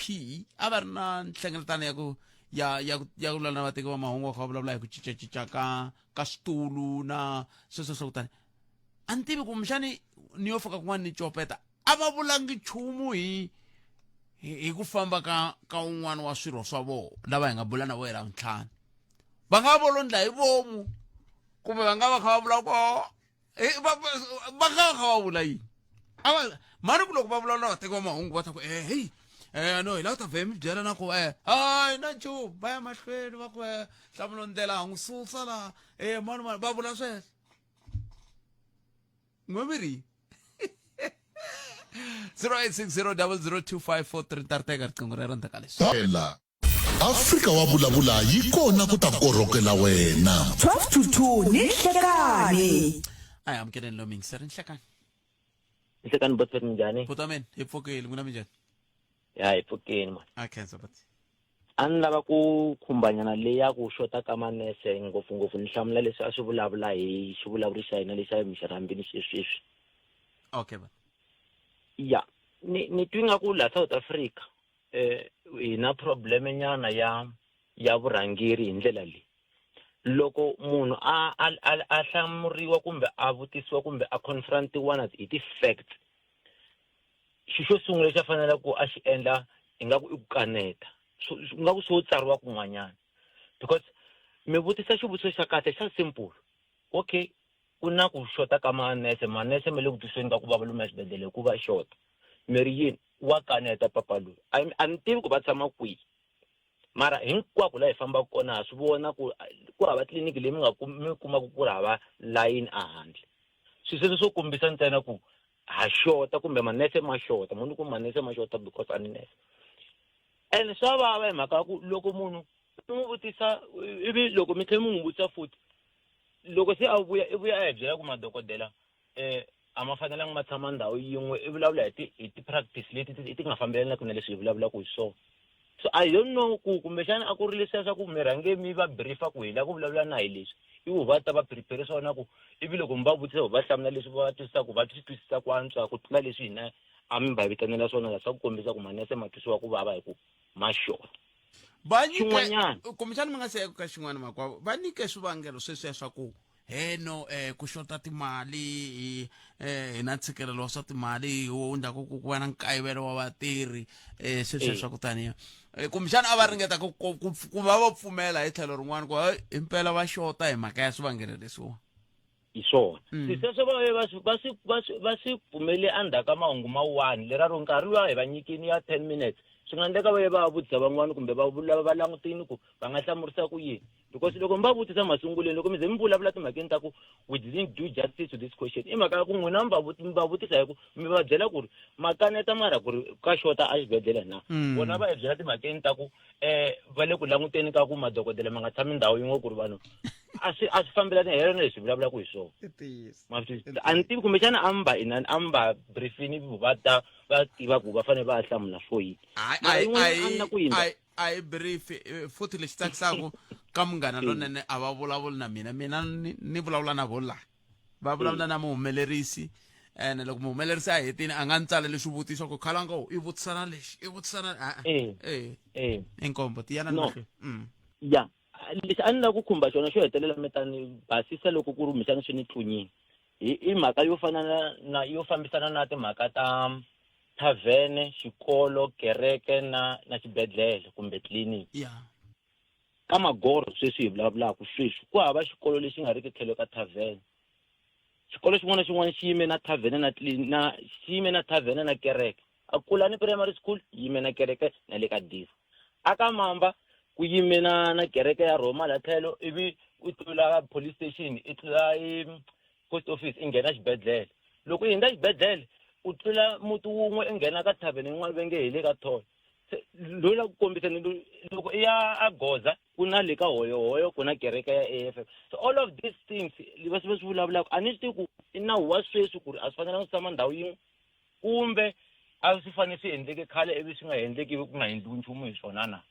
a va ri na nhlengeletano ya ku ya ya ya ku vulavula na vateki va mahungu, va kha va vulavula hi ku cincacinca ka switulu na sweswo swa kutani a ni tivi kumbexani ni yo fika kun'wana ni copeta, a va vulangi nchumu hi ku famba ka un'wana wa swirho swa vona lava hi nga bula na vo hi Ravuntlhanu. Va nga va vo ndla hi vomu kumbe va nga va kha va vula ku va nga va kha va vula yini? A va mani ku loko va vulavula vateki va mahungu va ta ku heyi. eh no hi lava ku ta vhe mi byela na ku eh hayi na nchumu va ya mahlweni va ku eh nhlamulo ndlela ha n'wi susa laha eh mani mani va vula sweswo n'we mi ri 0860002543 ta ri teka riqingho rero ndzhaku ka leswi Phela Afrika wa vulavula yi kona ku ta korhokela wena. 12 to 2 ni nhlekani. A hi amukeleni lo mingiseri nhlekani. Nhlekani botfet minjhani? Buti wa mina hi pfukile n'wina minjhani? Ya hi pfukile man. A khensa buti. A ni lava ku khumbanyana leyi ya ku xota ka manese ngopfungopfu ni hlamula leswi a swi vulavula hi xivulavuri xa hina lexi a mi xi rhambini sweswi. Okay buti. Ya ni ni twi nga ku la South Africa eh hi na problem nyana ya ya vurhangeri hi ndlela leyi loko munhu a a a, a hlamuriwa kumbe a vutisiwa kumbe a confrontiwa na hi ti-facts xi xo sungula lexi a faneleke ku a xi endla ingaku i ku kaneta ingaku swo tsariwa kun'wanyana because mi vutisa xivutiso xa kahle xa simple okay ku na ku xota ka manese manese ma le ku twiseni ka ku vava lomu eswibedhlele hikuva xota mi ri yini wa kaneta papa loyi a ni tivi ku va tshama kwihi mara hinkwako laha hi fambaka kona ha swi vona ku ku hava tliliniki leyi mi nga mi kumaka ku ri hava layini ehandle swilo sweswo swo kombisa ntsena ku ha xota kumbe manese ma xota munhu ku manese ma xota because a ni nese ene swa vava hi mhaka ya ku loko munhu mi n'wi vutisa ivi loko mi tlhela mi n'wi vutisa futhi loko se a vuya i vuya a hi byela ku madokodela eh a ma fanelanga ma tshama ndhawu yin'we i vulavula hi ti hi ti-practice leti ti ti nga fambelanaka na leswi hi vulavulaka hi swona so i don't know ku kumbexana a ku ri leswiya swa ku mi rhange mi va briefa ku hi lava ku vulavula na hi leswi ivi va ta va prepare swona ku ivi loko mi va vutisa va hlamula leswi va twisisaka va swi twisisa ku antswa ku tlula leswi hina a mi va vitanela swona la swa ku kombisa ku manese ma twisiwa ku vava hi ku ma xota va nyike kumbexana mi nga se ya ka xin'wana makwavo va nyike swivangelo sweswiya swa ku heno eh ku xota timali hi eh hi na ntshikelelo wa swa timali wo ndzhaku ku ku va na nkayivelo wa vatirhi eh sweswiya swa ku taniya eh, kumbexana a va ringeta ku ku ku va va pfumela hi tlhelo rin'wana ku hayi himpela va xota hi mhaka ya swivangelo leswiwa hi swona se sweswo va ve va swi va swi va swi va swi pfumele endzhaku ka mahungu ma one lera ro nkarhi luwa hi va nyikini ya 10 minutes swi nga endleka va ye va vutisa van'wana kumbe va vula va langutini ku va nga hlamurisa ku yini because loko mi va vutisa masunguleni loko mi ze mi vulavula timhakeni ta ku we didn't do justice to this question i mhaka ya ku n'wina mi va mi va vutisa hi ku mi va byela ku ri ma kaneta mara ku ri ka xota exibedhlele na vona va hi byela timhakeni ta ku um va le ku languteni ka ku madokodela ma nga tshami ndhawu yin'we ku ri vanhu a swi a swi fambelani hi yona leswi vulavulaka hi swona ma swi twisisa a ni tivi kumbexana a mi va inani a mi va briefini va ta va tiva ku va fanele va hlamula for yini mara yin'wana a ni na ku yindla a yi brief eh, futhi lexi tsakisaka ka munghana lonene a va vulavuli na mina mina ni, ni vulavula na vo laha va vulavula na muhumelerisi ene loko muhumelerisi a hetini a nga ni tsaleli swivutiso ku khalanga i vutisana lexi i vutisana eh eh eh inkombo tiyana no mahlweni mm. ya lexi a ni lava ku khumba xona xo hetelela mi ta ni basisa loko ku ri kumbexana swi ni tlunyini hi i mhaka yo fana na, na yo fambisana na timhaka ta thavhene xikolo kereke na na xibedhlele kumbe tliliniki yeah. ka magorho sweswi hi vulavulaka sweswi ku hava xikolo lexi nga riki tlhelo ka thavhene xikolo xin'wana na xin'wana xi yime na thavhene na na xi yime na thavhene na kereke a kulani primary school yime na kereke na le ka disa a ka mamba ku yime na na kereke ya rhoma la tlhelo ivi u tlula police station i tlula i post office i nghena xibedhlele loko i hundza xibedhlele u tlula muti wun'we i nghena ka thavhene yin'wana va nge hi le ka thole se loyi la ku kombisa ni loko i ya a goza ku na le ka hoyohoyo ku na kereke ya AFM so all of these things va swi va swi vulavulaka a ni swi tivi ku i nawu wa sweswi ku ri a swi fanelanga swi tshama ndhawu yin'we kumbe a swi fanele swi endleke khale ivi swi nga endleki ivi ku nga endliwi nchumu hi swona na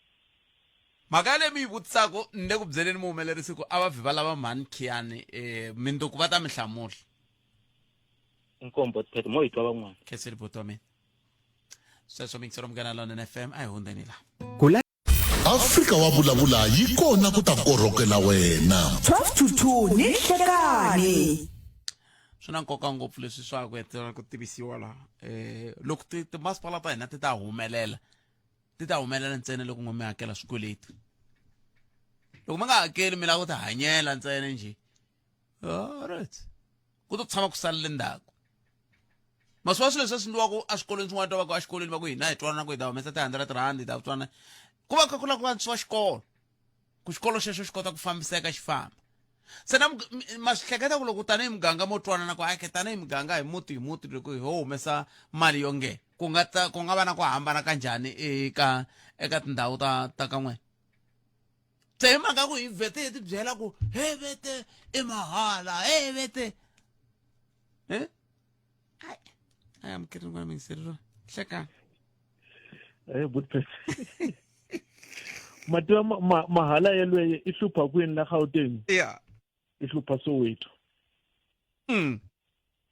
mhaka leyi mi yi vutisaka ni le ku byeleni muhumelerisi ku a va vhi va lava mhani khiyani um minduku va ta mi hlamula inkombo phethe mo hi twa van'wana khenseli buti wa mina sweswo mingiselo munghana lonene fm a hi hundzeni la Kula Afrika wa vulavula yi kona ku ta korhokela wena. 12 to 2 ni nhlekani. Swi na nkoka ngopfu leswi swa ku hetelela ku tivisiwa laha um loko timasipala ta hina ti ta humelela ti ta humelela ntsena loko n'we mi hakela swikweleti loko mi nga hakeli mi lava ku ti hanyela ntsena njhe alright ku to tshama ku salele ndzhaku. Ma swi vona swilo leswi swi endliwaka eswikolweni swin'wana twa va ku exikolweni va ku hina hi twanana ku hi ta humesa ti-hundred rand hi ta twana ku va kha ku lava ku antswisiwa xikolo ku xikolo xexo xi kota ku fambiseka xi famba se na ma swi hleketa ku loko tanihi muganga mo twanana ku ake tanihi muganga hi muti hi muti loko hi ho humesa mali yo nge ku nga ta ku nga va na ku hambana ka njhani eka eka tindhawu ta ta ka n'wina se hi mhaka ku hi vhete hi tibyela ku he vete i mahala he vete e a amukeri n'wana mingiseri ro hlekani Eh, Budapest. Mativa mahala yelweye i hlupha kwini la Gauteng? Yeah. I hlupha Soweto.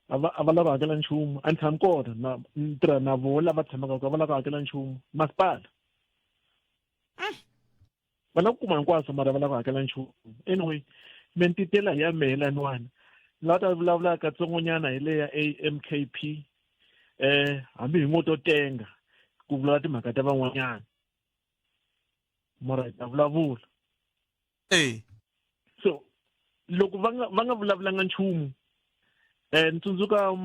A va a va lava hakela nchumu, a ni tshami kona na ni tirha na vona lava tshamaka kona, a va lava hakela nchumu. Masipala. Va lava ku kuma hinkwaswo mara va lava ku hakela nchumu. Anyway, me ni titela hi ya mehe laniwani. La ta vulavula katsongonyana hi le ya AMKP eh hambi hi ngo to tenga ku vulavula timhaka ta van'wanyana mara hi ta vulavula eh so loko va nga va nga vulavulanga nchumu eh ni tsundzuka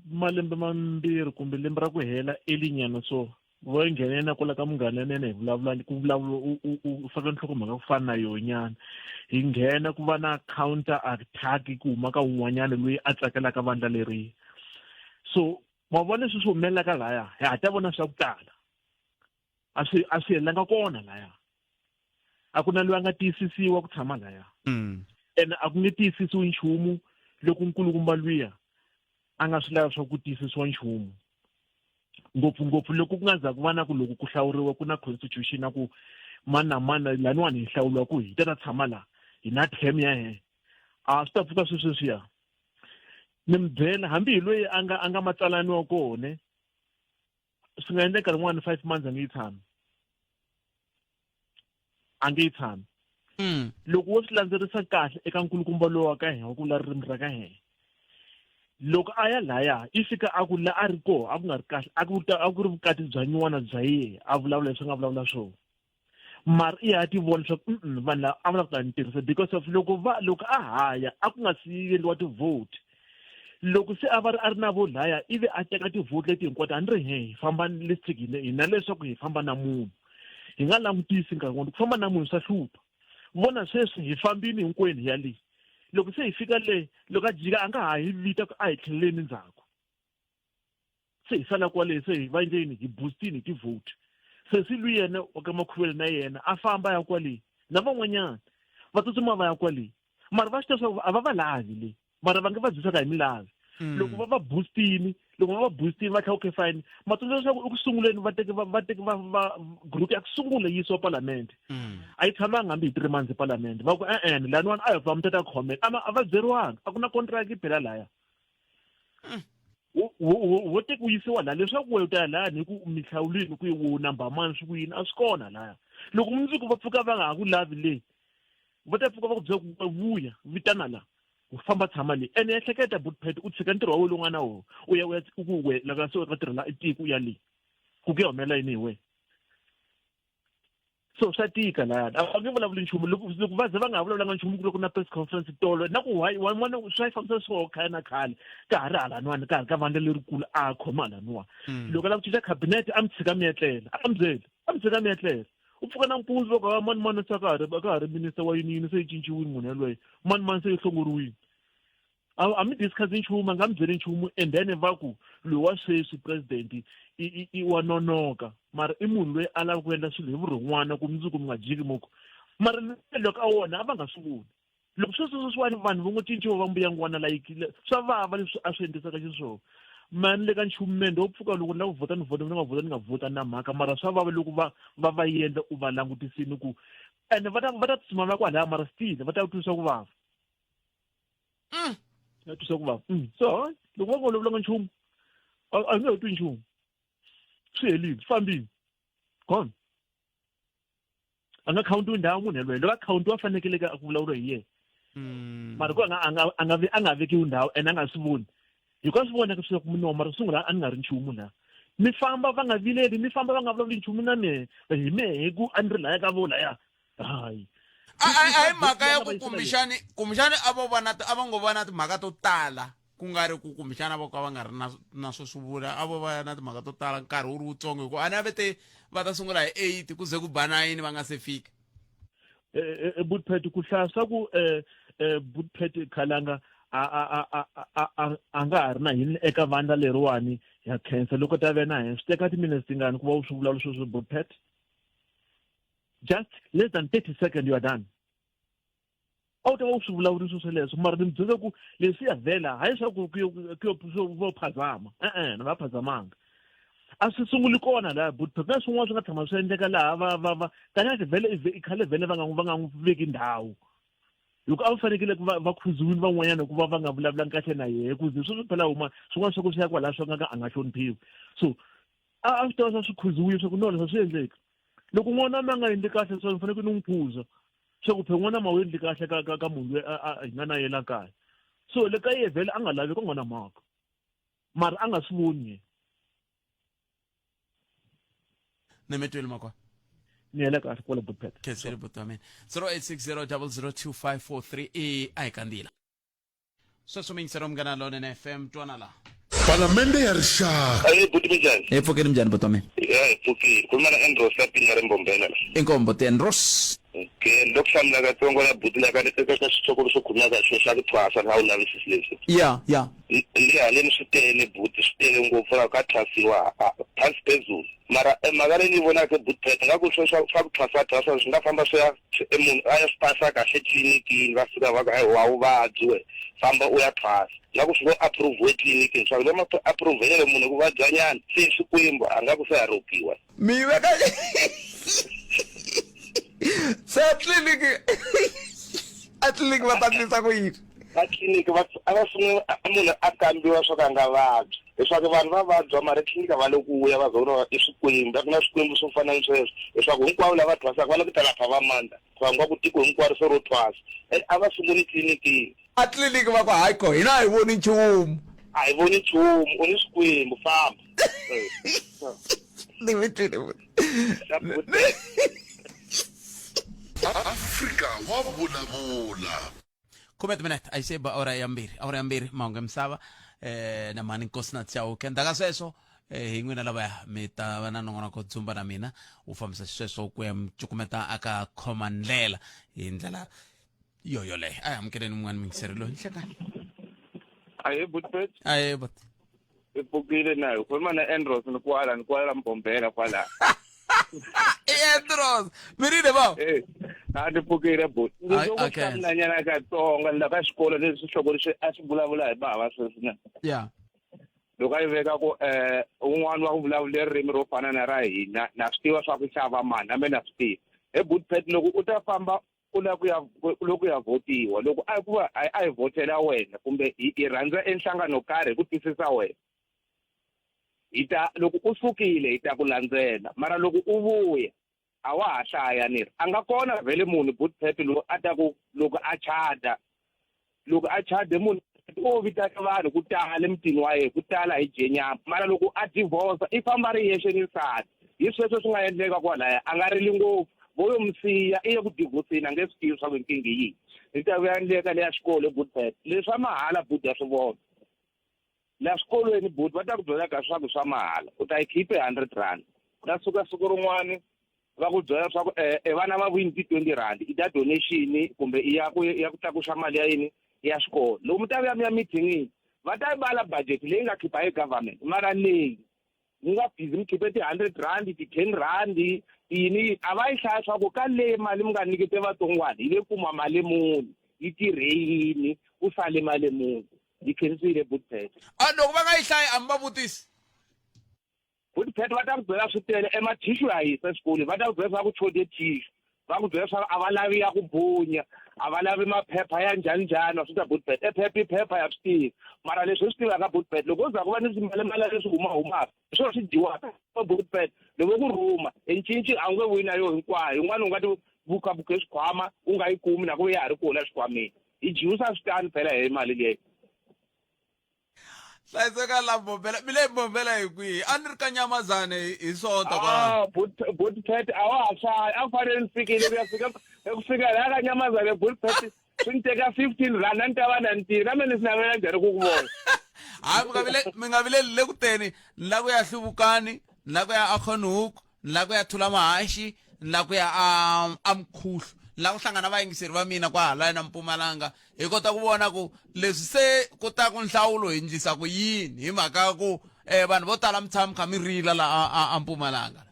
malembe mambirhi kumbe lembe ra ku hela elinyana so vo nghenena kwala ka munghana nene hi vulavula ku vulavula u faka nhlokomhaka ku fana na yonyana hi nghena ku va na counter attack ku huma ka un'wanyana loyi a tsakelaka vandla leriya so ma vona leswi swi humelelaka laya hi ha ta vona swa ku tala a swi a swi helelanga kona laya a ku na loyi a nga tiyisisiwa ku tshama laya ene a ku nge tiyisisiwi nchumu loko nkulukumba luya a nga swi lava swa ku tiyisisiwa nchumu ngopfungopfu loko ku nga za ku va na ku loko ku hlawuriwa ku na constitution na ku mani na mani laniwani hi hlawuriwa ku hi ta ta tshama laha hi na term ya hina a swi ta pfuka swi sweswiya ni mi byela hambi hi loyi a nga a nga matsalani wa kona swi nga endleka rin'wana 5 months a nge yi tshami a nge yi tshami loko wo swi landzerisa kahle eka nkulukumba lowu wa ka hina wa ku vula ririmi ra ka hina loko a ya laya i fika a ku la a ri koho a ku nga ri kahle a ku ta a ku ri vukati bya nyuwana bya yehe a vulavula leswi a nga vulavula swona mara i ya ti vona leswaku mm vanhu lava a va lava ku ta ni tirhisa because of loko va loko a haya a ku nga si endliwa ti-vote loko se a va ri a ri na vo laya ivi a teka ti-vote leti hinkwato a ni ri he hi famba let's take hina hina leswaku hi famba na munhu hi nga langutisi nkarhi wun'wana ku famba na munhu swa hlupha vona sweswi hi fambini hinkwenu hi ya le loko se hi fika le loko a jika a nga ha hi vita ku a hi tlheleleni ndzhaku se hi sala kwale se hi va endleni hi boostini hi ti-vote sesi lwi yena wa ka makhuvele na yena a famba ya kwale na van'wanyana va tsutsuma va ya kwale mara va swi tiva swa ku a va va lavi le mara va nge va byisaka hi milavi loko va va boostini loko va va boostini va tlhela okay fine ma tsundzuka leswaku eku sunguleni va teke va va teke va va group ya ku sungula yi yisiwa palamende a yi tshamanga hambi hi 3 months epalamende va ku e-e laniwani a hi va mi tata khomela ama a va byeriwanga a ku na contract phela laya wo teka u yisiwa laha leswaku wena u ta ya lahani hi ku mi hlawulini ku wo number mani swi ku yini a swi kona laya loko mundzuku va pfuka va nga ha ku lavi le va ta pfuka va ku byela ku vuya vitana la u famba tshama le ene ehleketa butpet u tshika ntirho wa wena lowu nga na wona u ya u ya u ku we laka se u ta tirhela tiko u ya le ku ku ya humelela yini hi wena so swa tika layani a va nge vulavuli nchumu loko loko va ze va nga ha vulavulanga nchumu ku loko na press conference tolo na ku why wan'wana swa yi fambisa swoho khale na khale ka ha ri halaniwani ka ha ri ka vandla lerikulu a khoma halaniwa loko a lava ku cinca cabinet a mi tshika mi etlela a mi byeli a mi tshika mi etlela u pfuka nampundzu va ku ha mani mani se a ka ha ri a ka ha ri minister wa yini yini se yi cinciwile munhu yaloye mani mani se yi hlongoriwile a a mi discuss nchumu a nga mi byeli nchumu and then va ku loyi wa sweswi president i i i wa nonoka mara i munhu loyi a lava ku endla swilo hi vurhon'wana ku mundzuku mi nga jiki muku mara loko a wona a va nga swi voni loko sweswi sweswiwani vanhu va ngo cinciwa va mbuyangwana like swa vava leswi a swi endlisaka xiswona mani le ka nchumu mende wo pfuka loko ni lava ku vhota ni vhota ni nga vhota ni nga vhota na mhaka mara swa vava loko va va va endla u va langutisini ku ene va ta va ta tsutsuma va kwalaya mara still va ta ku twisa ku vava va twisa ku vava so loko va nga vulavulanga nchumu a nge he twi nchumu swi helile swi fambile gone a nga khawuntiwi ndhawu munhu yelweyo loko a khawuntiwa fanekele ka ku vulavuriwa hi yena mara ku a nga a nga a nga a nga vekiwi ndhawu ene a nga swi voni hikuva swi vonaka leswaku munhu mara sungula a ni nga ri nchumu laha mi famba va nga vileli mi famba va nga vulavuli nchumu na mehe hi mehe ku a ni ri laya ka vo laya hayi a hi mhaka ya ku kumbexani kumbexani a vo va na a va ngo va na timhaka to tala. Ku nga ri ku kumbexana vo ka va nga ri na na swo swi vula, a vo va na timhaka to tala nkarhi wu ri wutsongo hikuva a ni a ve te va ta sungula hi 8 ku ze ku ba 9 va nga se fika. Butpet ku hlaya swa ku Butpet Khalanga a a a a a a a nga ha ri na hini eka vandla leriwani ya khensa loko ta ve na hina swi teka timinetse tingani ku va u swi vulavula sweswo Butpet? Just less than 30 seconds you are done. A wu ta va u swi vulavuri swo sweleswo mara ni mi byela ku leswiya vhela hayi swa ku ku yo vo phazama e-e na va phazamanga a swi sunguli kona laha but ku na swin'wana swi nga tshama swi endleka laha va va va kahle vhele i khale vhele va nga va nga n'wi veki ndhawu loko a va fanekele ku va va khuziwile van'wanyana ku va va nga vulavulanga kahle na yehe ku ze sweswi phela huma swin'wana swa ku swi ya kwalaha swa nga ka a nga hloniphiwi so a a swi tava swa swi khuziwile swa ku no leswi a swi endleki loko n'wana a nga endli kahle swa ni fanekele ni n'wi khuza swa ku phela n'wana ma wu endli kahle ka ka ka munhu loyi a hi nga na yena kaya so le ka ye vhele a nga lavi ka n'wana mhaka mara a nga swi voni yena. Ni mi twile makwa. Ni hela kahle kwala Budpet. Khensile buti wa mina. 0860 002543 i a hi kandziyela. Sweswo mi yingisela Munghana Lonene FM twana la. Palamende ya Rixaka. Ahee buti minjhani? Hi pfukile minjhani buti wa mina? Ya hi pfukile. Khuluma na Andros la Pina re Mbombela la. Inkomu buti Andros. Okay, ni lo ku hlamula katsongo la buti la ka eka ka xihloko lexo khulumaka hi xona xa ku thwasa ni nga wu lavisisi leswi. Ya ya. Le haleni swi tele buti swi tele ngopfu la ka thwasiwa phansi phezulu. Mara e mhaka leyi ni yi vonaka buti Pet nga ku swo swa swa ku thwasa thwasa swi nga famba swi ya e munhu a ya swi pasa kahle tlilinikini va fika va ku hayi wa wu vabyi we famba u ya thwasa. Nga ku swi lo approve-iwe tlilinikini swa ku va ma approve-ele munhu ku vabya nyana se Xikwembu a nga ku se a rhobiwa. Mi yi veka se a tliliniki a tliliniki va ta endlisa ku yini? A tliliniki va a va sungula munhu a kambiwa swa ku a nga vabyi leswaku vanhu va vabya mara etliliniki a va le ku ya va za ku i swikwembu a ku na swikwembu swo fana ni sweswo leswaku hinkwavo lava thwasaka va le ku ta lapha va mandla va nga ku tiko hinkwaro se ro thwasa and a va sunguli tliliniki. A tliliniki va ku hayi ko hina a hi voni nchumu. A hi voni nchumu u ni swikwembu famba. Ni mi twile Afrika wa vulavula. Khume timinete a yi se ba awara ya mbirhi awara ya mbirhi mahungu ya misava eh na mhani nkosi na Chauke ndzhaku ka sweswo eh hi n'wina lavaya mi ta va na nongonoko dzumba na mina wu fambisa xisweswo ku ya mi cukumeta aka khoma ndlela hi ndlela yo yoleyo a hi amukeleni mun'wana muyingiseri loyi nhlekani Ahee Butpet. Ahee but. I pfukile na hi khuluma na Andros ni kwala ni kwala Mbombela kwala. I Andros. Mi ri ba? Eh. A ni pfukile but. Ndzi ku hlamula nyana katsongo la ka xikolo leswi xihloko lexi a xi vulavula hi bava sweswi na. Yeah. Loko a yi veka ku eh un'wana wa ku vulavula ririmi ro fana na ra hina na swi tiva swa ku xava mani na mina na swi tiva. He Butpet loko u ta famba u lava ku ya loko ya votiwa loko a ku va a hi vhotela wena kumbe hi hi rhandza enhlangano karhi hi ku twisisa wena hi ta loko u sukile hi ta ku landzela mara loko u vuya a wa ha hlaya ni ri a nga kona vhele munhu butpet loyi a ta ku loko a chada loko a chade munhu o vitana vanhu ku tala emutini wa yena ku tala hi dye nyama mara loko a divorce i famba ri yexe ni nsati hi sweswo swi nga endleka kwalaya a nga rili ngopfu vo yo mi siya i ye ku divhoseni a nge swi tivi swa ku nkingha yini hi ta vuya endleka leya xikolo butpet leswa mahala buti ya swi vona La swikolweni buti va ta ku byela ka swa ku swa mahala u ta yi khipe 100 rand ku ta suka siku rin'wani va ku byela swa ku eh, eh vana va wini ti 20 rand i ta donation kumbe i ya ku ya ku tlakusa mali ya yini ya xikolo loko mi ta vuya mi ya meeting va ta yi vala budget leyi nga khipa hi government mara leyi mi nga busy mi khipe ti-hundred rand ti-ten rand yini a va yi hlaya swa ku ka leyi mali mi nga nyikete vatsongwana yi le kuma mali muni yi tirhe yini ku sale mali muni yi khensile budpet a loko va nga yi hlayi a mi va vutisi budpet va ta ku byela swi tele emathishu ya hisa eswikolweni va ta ku byela swa ku chode thishu va ku byela swa a va lavi ya ku bunya a va lavi maphepha ya njhani njhani wa swi ta budpet e phepha i phepha ya swi tiva mara leswi hi swi tivaka budpet loko u za ku va ni swimalemale leswi humahumaka hi swona swi dyiwaka budpet loko ku rhuma e cinci a wu nge vuyi na yo hinkwayo yin'wana u nga ti bukabuka swikhwama u nga yi kumi na ku ya ha ri kona xikhwameni hi jiwisa switani phela hi mali leyi hlayiseka la bombela mi le bombela hi kwihi a ni ri ka nyamazane hi sonto ah but pet a wa ha hlayi a fanele ni fikile ku ya fika eku fika laha ka nyamazane but pet swi ni teka 15 rand a ni ta va na ntirho na mina ni swi navela njhani ku ku vona. Hayi, mi nga vile mi nga vileli le ku teni, ni la ku ya Hluvukani, ni la ku ya Acornhoek, ni la ku ya Thula Mahaxi, ni la ku ya a a Mkhuhlu. Ni la ku hlangana vayingiseri va mina kwahalaya na Mpumalanga hi kota ku vona ku leswi se ku ta ku nhlawulo hi ndlisa ku yini hi mhaka ya ku um vanhu vo tala mi tshama mi kha mi rila la a a a Mpumalanga.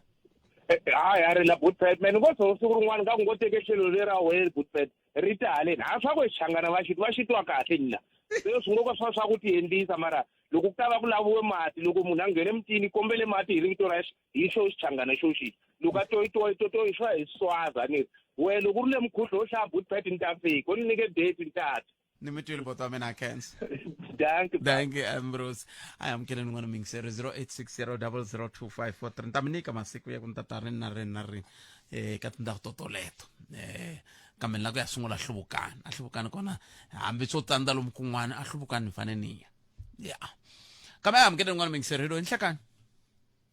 Hayi, a rila Bootpet man, ngo so siku rin'wana nga ku ngo teke tlhelo lera we Bootpet ri ta haleni ha swa ku hi Xichangana va xi va xi twa kahle nina se swi ngo ka swa swa ku ti endlisa mara loko ku ta va ku laviwe mati loko munhu a nghene mutini kombele mati hi rito ra hi xo Xichangana xo xi loko a toyi toyi to toyi swa hi swaza ni ri we loko u ri le mukhuhlo wo hlaya Bootpet ni ta fika u ni nyike date ni ta ta. Ni mi twile bota wa mina, khensa. Dankie. Dankie, Ambrose. A hi amukeleni n'wana muyingiseri 0860002543. Ni ta mi nyika masiku ya ku ni ta ta rini na rini na rini ka tindhawu to toleto. Kambe ni lava ku ya sungula Hluvukani. A Hluvukani kona hambi swo tsandza lomu kun'wana a Hluvukani ni fanele ni ya. Ya. Kambe a hi amukeleni n'wana muyingiseri hi loyi nhlekani.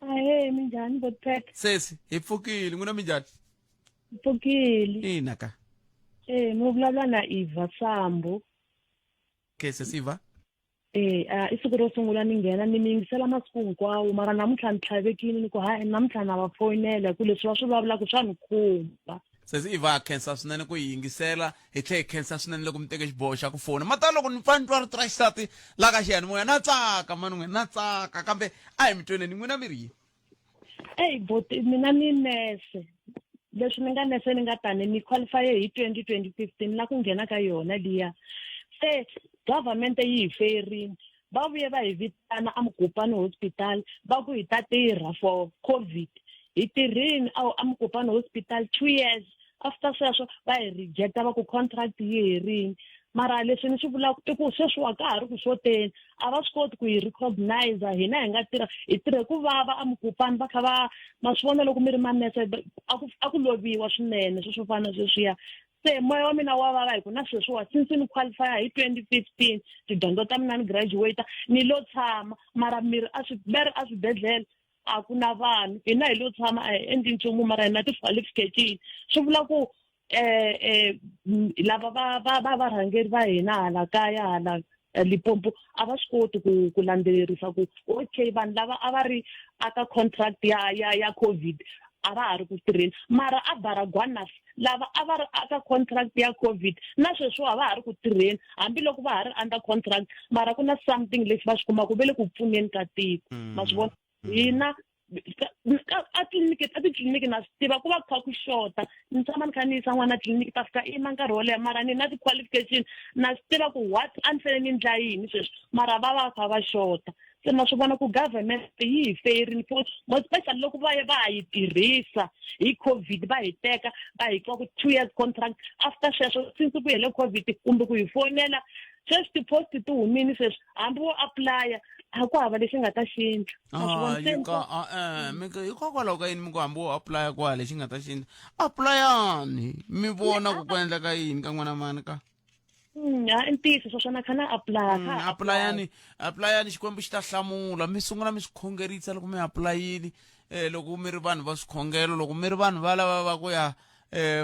Ahee, minjhani Botpet? Sesi, hi pfukile, n'wina minjhani? Pfukile. Ina ka. Eh, mi vulavula na Eva Sambo. Okay, sesi Eva. Eh, a i siku ro sungula ni nghena ni mi yingisela masiku hinkwawo mara namuntlha ni tlhavekile ni ku hayi namuntlha na va foyinela hi ku leswi va swi vulavulaka swa ni khumba. Sesi Eva, ha khensa swinene ku hi yingisela hi tlhe hi khensa swinene loko mi teke xiboho xa ku fona. Mata loko ni pfa ni twa rito ra xisati la ka xiyanimoya na tsaka mani n'wina na tsaka kambe a hi mi tweneni n'wina mi ri yini? Eyi buti mina ni nese leswi ni nga nese ni nga tani ni qualify hi 20 2015 la ku nghena ka yona liya se government yi hi feyerini va vuye va hi vitana eMokopane hospital va ku hi ta tirha for COVID hi tirhini eMokopane hospital 2 years after sweswo va hi rejecta va ku contract yi herini mara leswi ni swi vulaka i ku sweswiwa ka ha ri ku xoteni a va swi koti ku hi recognize hina hi nga tirha hi tirhe ku vava eMokopane va kha va ma swi vona loko mi ri manese a ku a ku loviwa swinene swo swo fana na sweswiya se moya wa mina wa vava hi ku na sweswiwa since ni qualify hi 2015 tidyondzo ta mina ni graduate ni lo tshama mara miri a swi va ri a swibedhlele a ku na vanhu hina hi lo tshama a hi endli nchumu mara hi na ti-qualification swi vula ku eh eh lava va va va varhangeri va hina hala kaya hala eh, Limpopo a va swi koti ku ku landzelerisa ku okay vanhu lava a va ri aka contract ya ya ya COVID a va ha ri ku tirheni mara a Baragwanath lava a va ri aka contract ya COVID na sweswiwa va ha ri ku tirheni hambiloko va ha ri under contract mara ku na something lexi va xi kumaka ve le ku pfuneni ka tiko ma swi vona hina a tliliniki a titliliniki na swi tiva ku va ku kha ku xota ni tshama ni kha ni yisa n'wana tliliniki ta fika ima nkarhi wo leha mara ni na ti-qualification na swi tiva ku what a ni fanele ni ndla yini sweswi mara va va kha va xota se ma swi vona ku government yi hi feyerini for more especially loko va va ha yi tirhisa hi COVID va hi teka va hi twa ku 2 years contract after sweswo since ku hele COVID kumbe ku hi fonela sweswi ti-post ti humini sweswi hambi wo apply-a a ku hava lexi nga ta xi endla. Ma swi vona? Se Hayi ka a mi hikokwalaho ka yini mi ku hambi wo apply ku hava lexi nga ta xi endla apply-ani mi vona ku ku endleka yini ka n'wana mani ka. Ha i ntiyiso sweswo na kha na apply kha ha Apply-ani apply-ani Xikwembu xi ta hlamula mi sungula mi swi khongerisa loko mi apply-ile loko mi ri vanhu va swikhongelo loko mi ri vanhu va lava va ku ya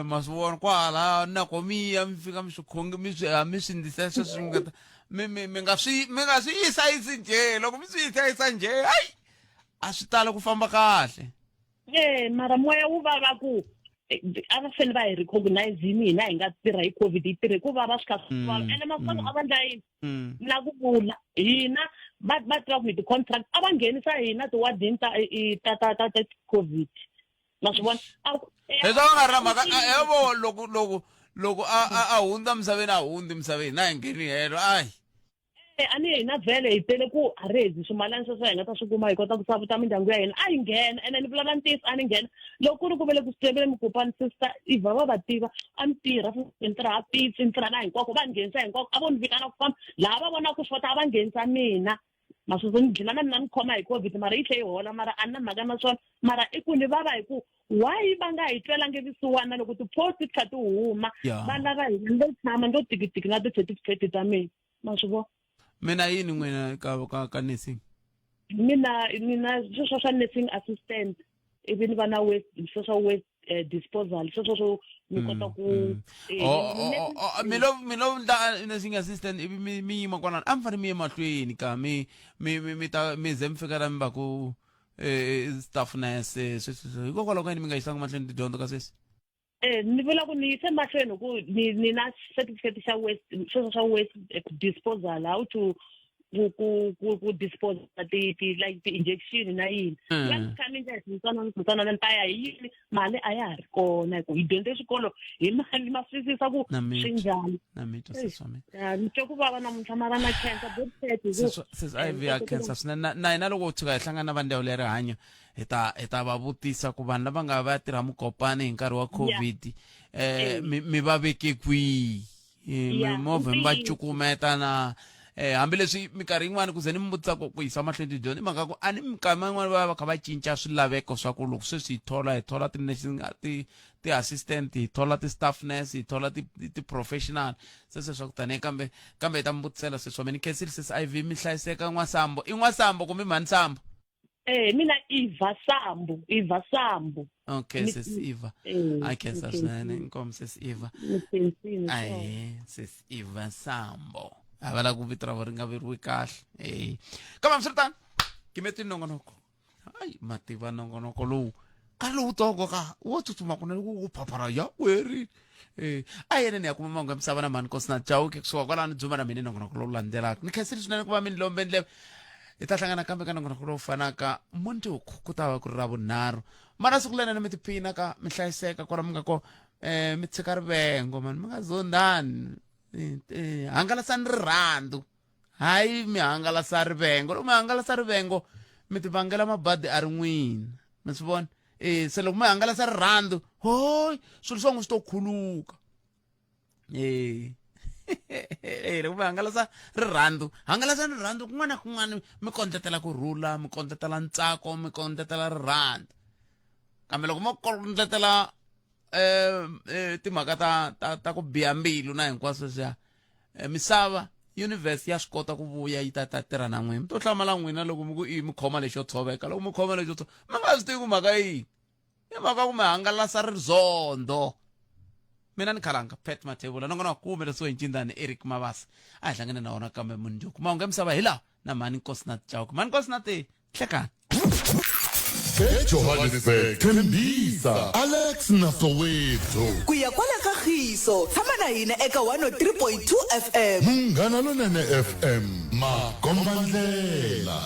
ma swi vona kwahala nako mi ya mi fika mi swi khonge mi swi mi swi ndlisa sweswi mi nga ta mi mi mi nga swi mi nga swi yisayisi njhe loko mi swi yisayisa njhe hayi a swi tali ku famba kahle. E mara moya wu vava ku a va fanele va hi recognize-ini hina hi nga tirha hi COVID hi tirhe ku vava swi kha swi vava ene mafana a va ndla yini na ku vula hina va va tiva ku hi ti-contract a va nghenisa hina tiwadini ta ta ta ta ta COVID ma swi vona leswi a va nga ri na mhaka evo loko loko loko a a a hundza misaveni a hundzi misaveni na hi ngheni helo ayi a ni hina vhele hi tele ku a ri hezi swimalani sweswo hi nga ta swi kuma hi kota ku savuta mindyangu ya hina a hi nghena ene ni vulavula ntiyiso a ni nghena loko ku ri ku ve le ku swi Mokopane sister Eva va va tiva a ni tirha ni tirha a pitsi ni tirha na hinkwako va ni nghenisa hinkwako a vo ni vitana ku famba laha va vona ku xota a va nghenisa mina ma swi ni dlina na mina ni khoma hi COVID mara yi tlhe yi hola mara a ni na mhaka na swona mara i ku ni vava hi ku why va nga hi twelangi vusiwana loko ti-post ti kha ti huma va lava hina ni lo tshama ni lo tikitiki na ti-certificate ta mina ma swi vona mina yini n'wina ka ka ka nursing mina mina sweswo swa nursing assistant ivi ni va na waste sweswo waste eh, disposal sweswo swo mi kota ku eh, Oh, oh, oh, oh, mi lo mi lo ndla nursing assistant ivi mi mi yima kwalano a mi fanele mi ye mahlweni ka mi mi mi mi ta mi ze mi fika la mi va ku eh, staff nurse sweswo hikokwalaho ka yini mi nga yisanga mahlweni tidyondzo ka sweswi Eh, ni vula ku ni yise mahlweni ku ni ni na certificate xa waste sweswo swa waste disposal how to ku ku ku ku dispose ti ti like ti injection na yini ya kha mi ndlela swintsanana swintsanana ni ta ya hi yini mali a ya ha ri kona hi ku hi dyondze xikolo hi mali ma swisisa ku swi njhani na mi twa sesi wa mina Ya, ni twe ku vava namuntlha mara na khensa botset hi ku sesi Ivy ya khensa swinene na na hina loko u tshuka hi hlangana na va ndzawulo ya rihanyo hi ta hi ta va vutisa ku vanhu lava nga va ya tirha mukopani hi nkarhi wa covid eh mi mi va veke kwihi Eh, Ya, mimovha mi va ntiyiso. cukumeta na eh hambileswi minkarhi yin'wani ku ze ni mi vutisa ku ku yisa mahlweni tidyondzo i mhaka ku a ni minkarhi yin'wani va va kha va cinca swilaveko swa ku loko sweswi hi thola hi thola ti-nursing ti ti-assistant hi thola ti-staff nurse hi thola ti-professional se se swa ku tanihi kambe kambe hi ta mi vutisela sweswi wa mina ni khensile sesi iv mi hlayiseka n'wasambo i n'wasambo kumbe mhani sambo Eh mina Eva Sambu, Eva Sambu. Okay, Ni- sis Eva. Eh, A khensa ni swinene khensile. inkomu sis Eva. Ni khensile, Ahe, sis Eva Sambo. A va lava ku vito ra vona ri nga vuriwi kahle. Eh. Kambe hambiswiritano, gimeti nongonoko. Hayi, mativa nongonoko lowu. Ka lowutsongo ka wo tsutsuma kunene ku ku phaphara ya weri. Eh, a yena ni ya kuma mahungu ya misava na mhani Nkosina Chauke kusuka kwalano dzuma na mina nongonoko lowu landzelaka. Ni khensile swinene ku va mi ni lombe ndleve. Hi ta hlangana kambe ka nongonoko lowu fanaka mundzuku ku ta va ku ri ra vunharhu. Mana siku lenene mi tiphina ka mi hlayiseka kwala mi nga ko eh mi tshika rivengo mani mi nga zondani. Eh, eh, hangalasani rirhandzu. Hayi mi hangalasa rivengo. Loko mi hangalasa rivengo mi ti vangela mabadi a ri n'wina. Mi swi vona? Eh se loko mi hangalasa rirhandzu, hoy, swilo swa n'wina swi to khuluka. Eh. Eh, loko mi hangalasa rirhandzu, hangalasani rirhandzu kun'wana na kun'wana mi kondletela ku rhula, mi kondletela ntsako, mi kondletela rirhandzu. Kambe loko mo kondletela eh, eh timhaka ta ta ta ku biha mbilu na hinkwaswo leswiya eh, misava universe ya swi kota ku vuya yi ta ta tirha na n'wina mi to hlamala n'wina loko mi ku i mi khoma lexo tshoveka loko mi khoma lexo tshoveka mi nga swi tivi ku mhaka yini i mhaka ku mi hangalasa rizondho mina ni khalanga pet mathebula nongonoko ku humelerisiwe hi ncindani eric mavasa a hi hlangane na wona kambe mundzuku mahungu ya misava hi lawa na mhani nkosinathi chauke mhani nkosinathi hlekani ejohannesburg tembisa alex na soweto ku ya kwala ka khiso tshama na hina eka 103.2 fm munghana lonene fm makombandlela.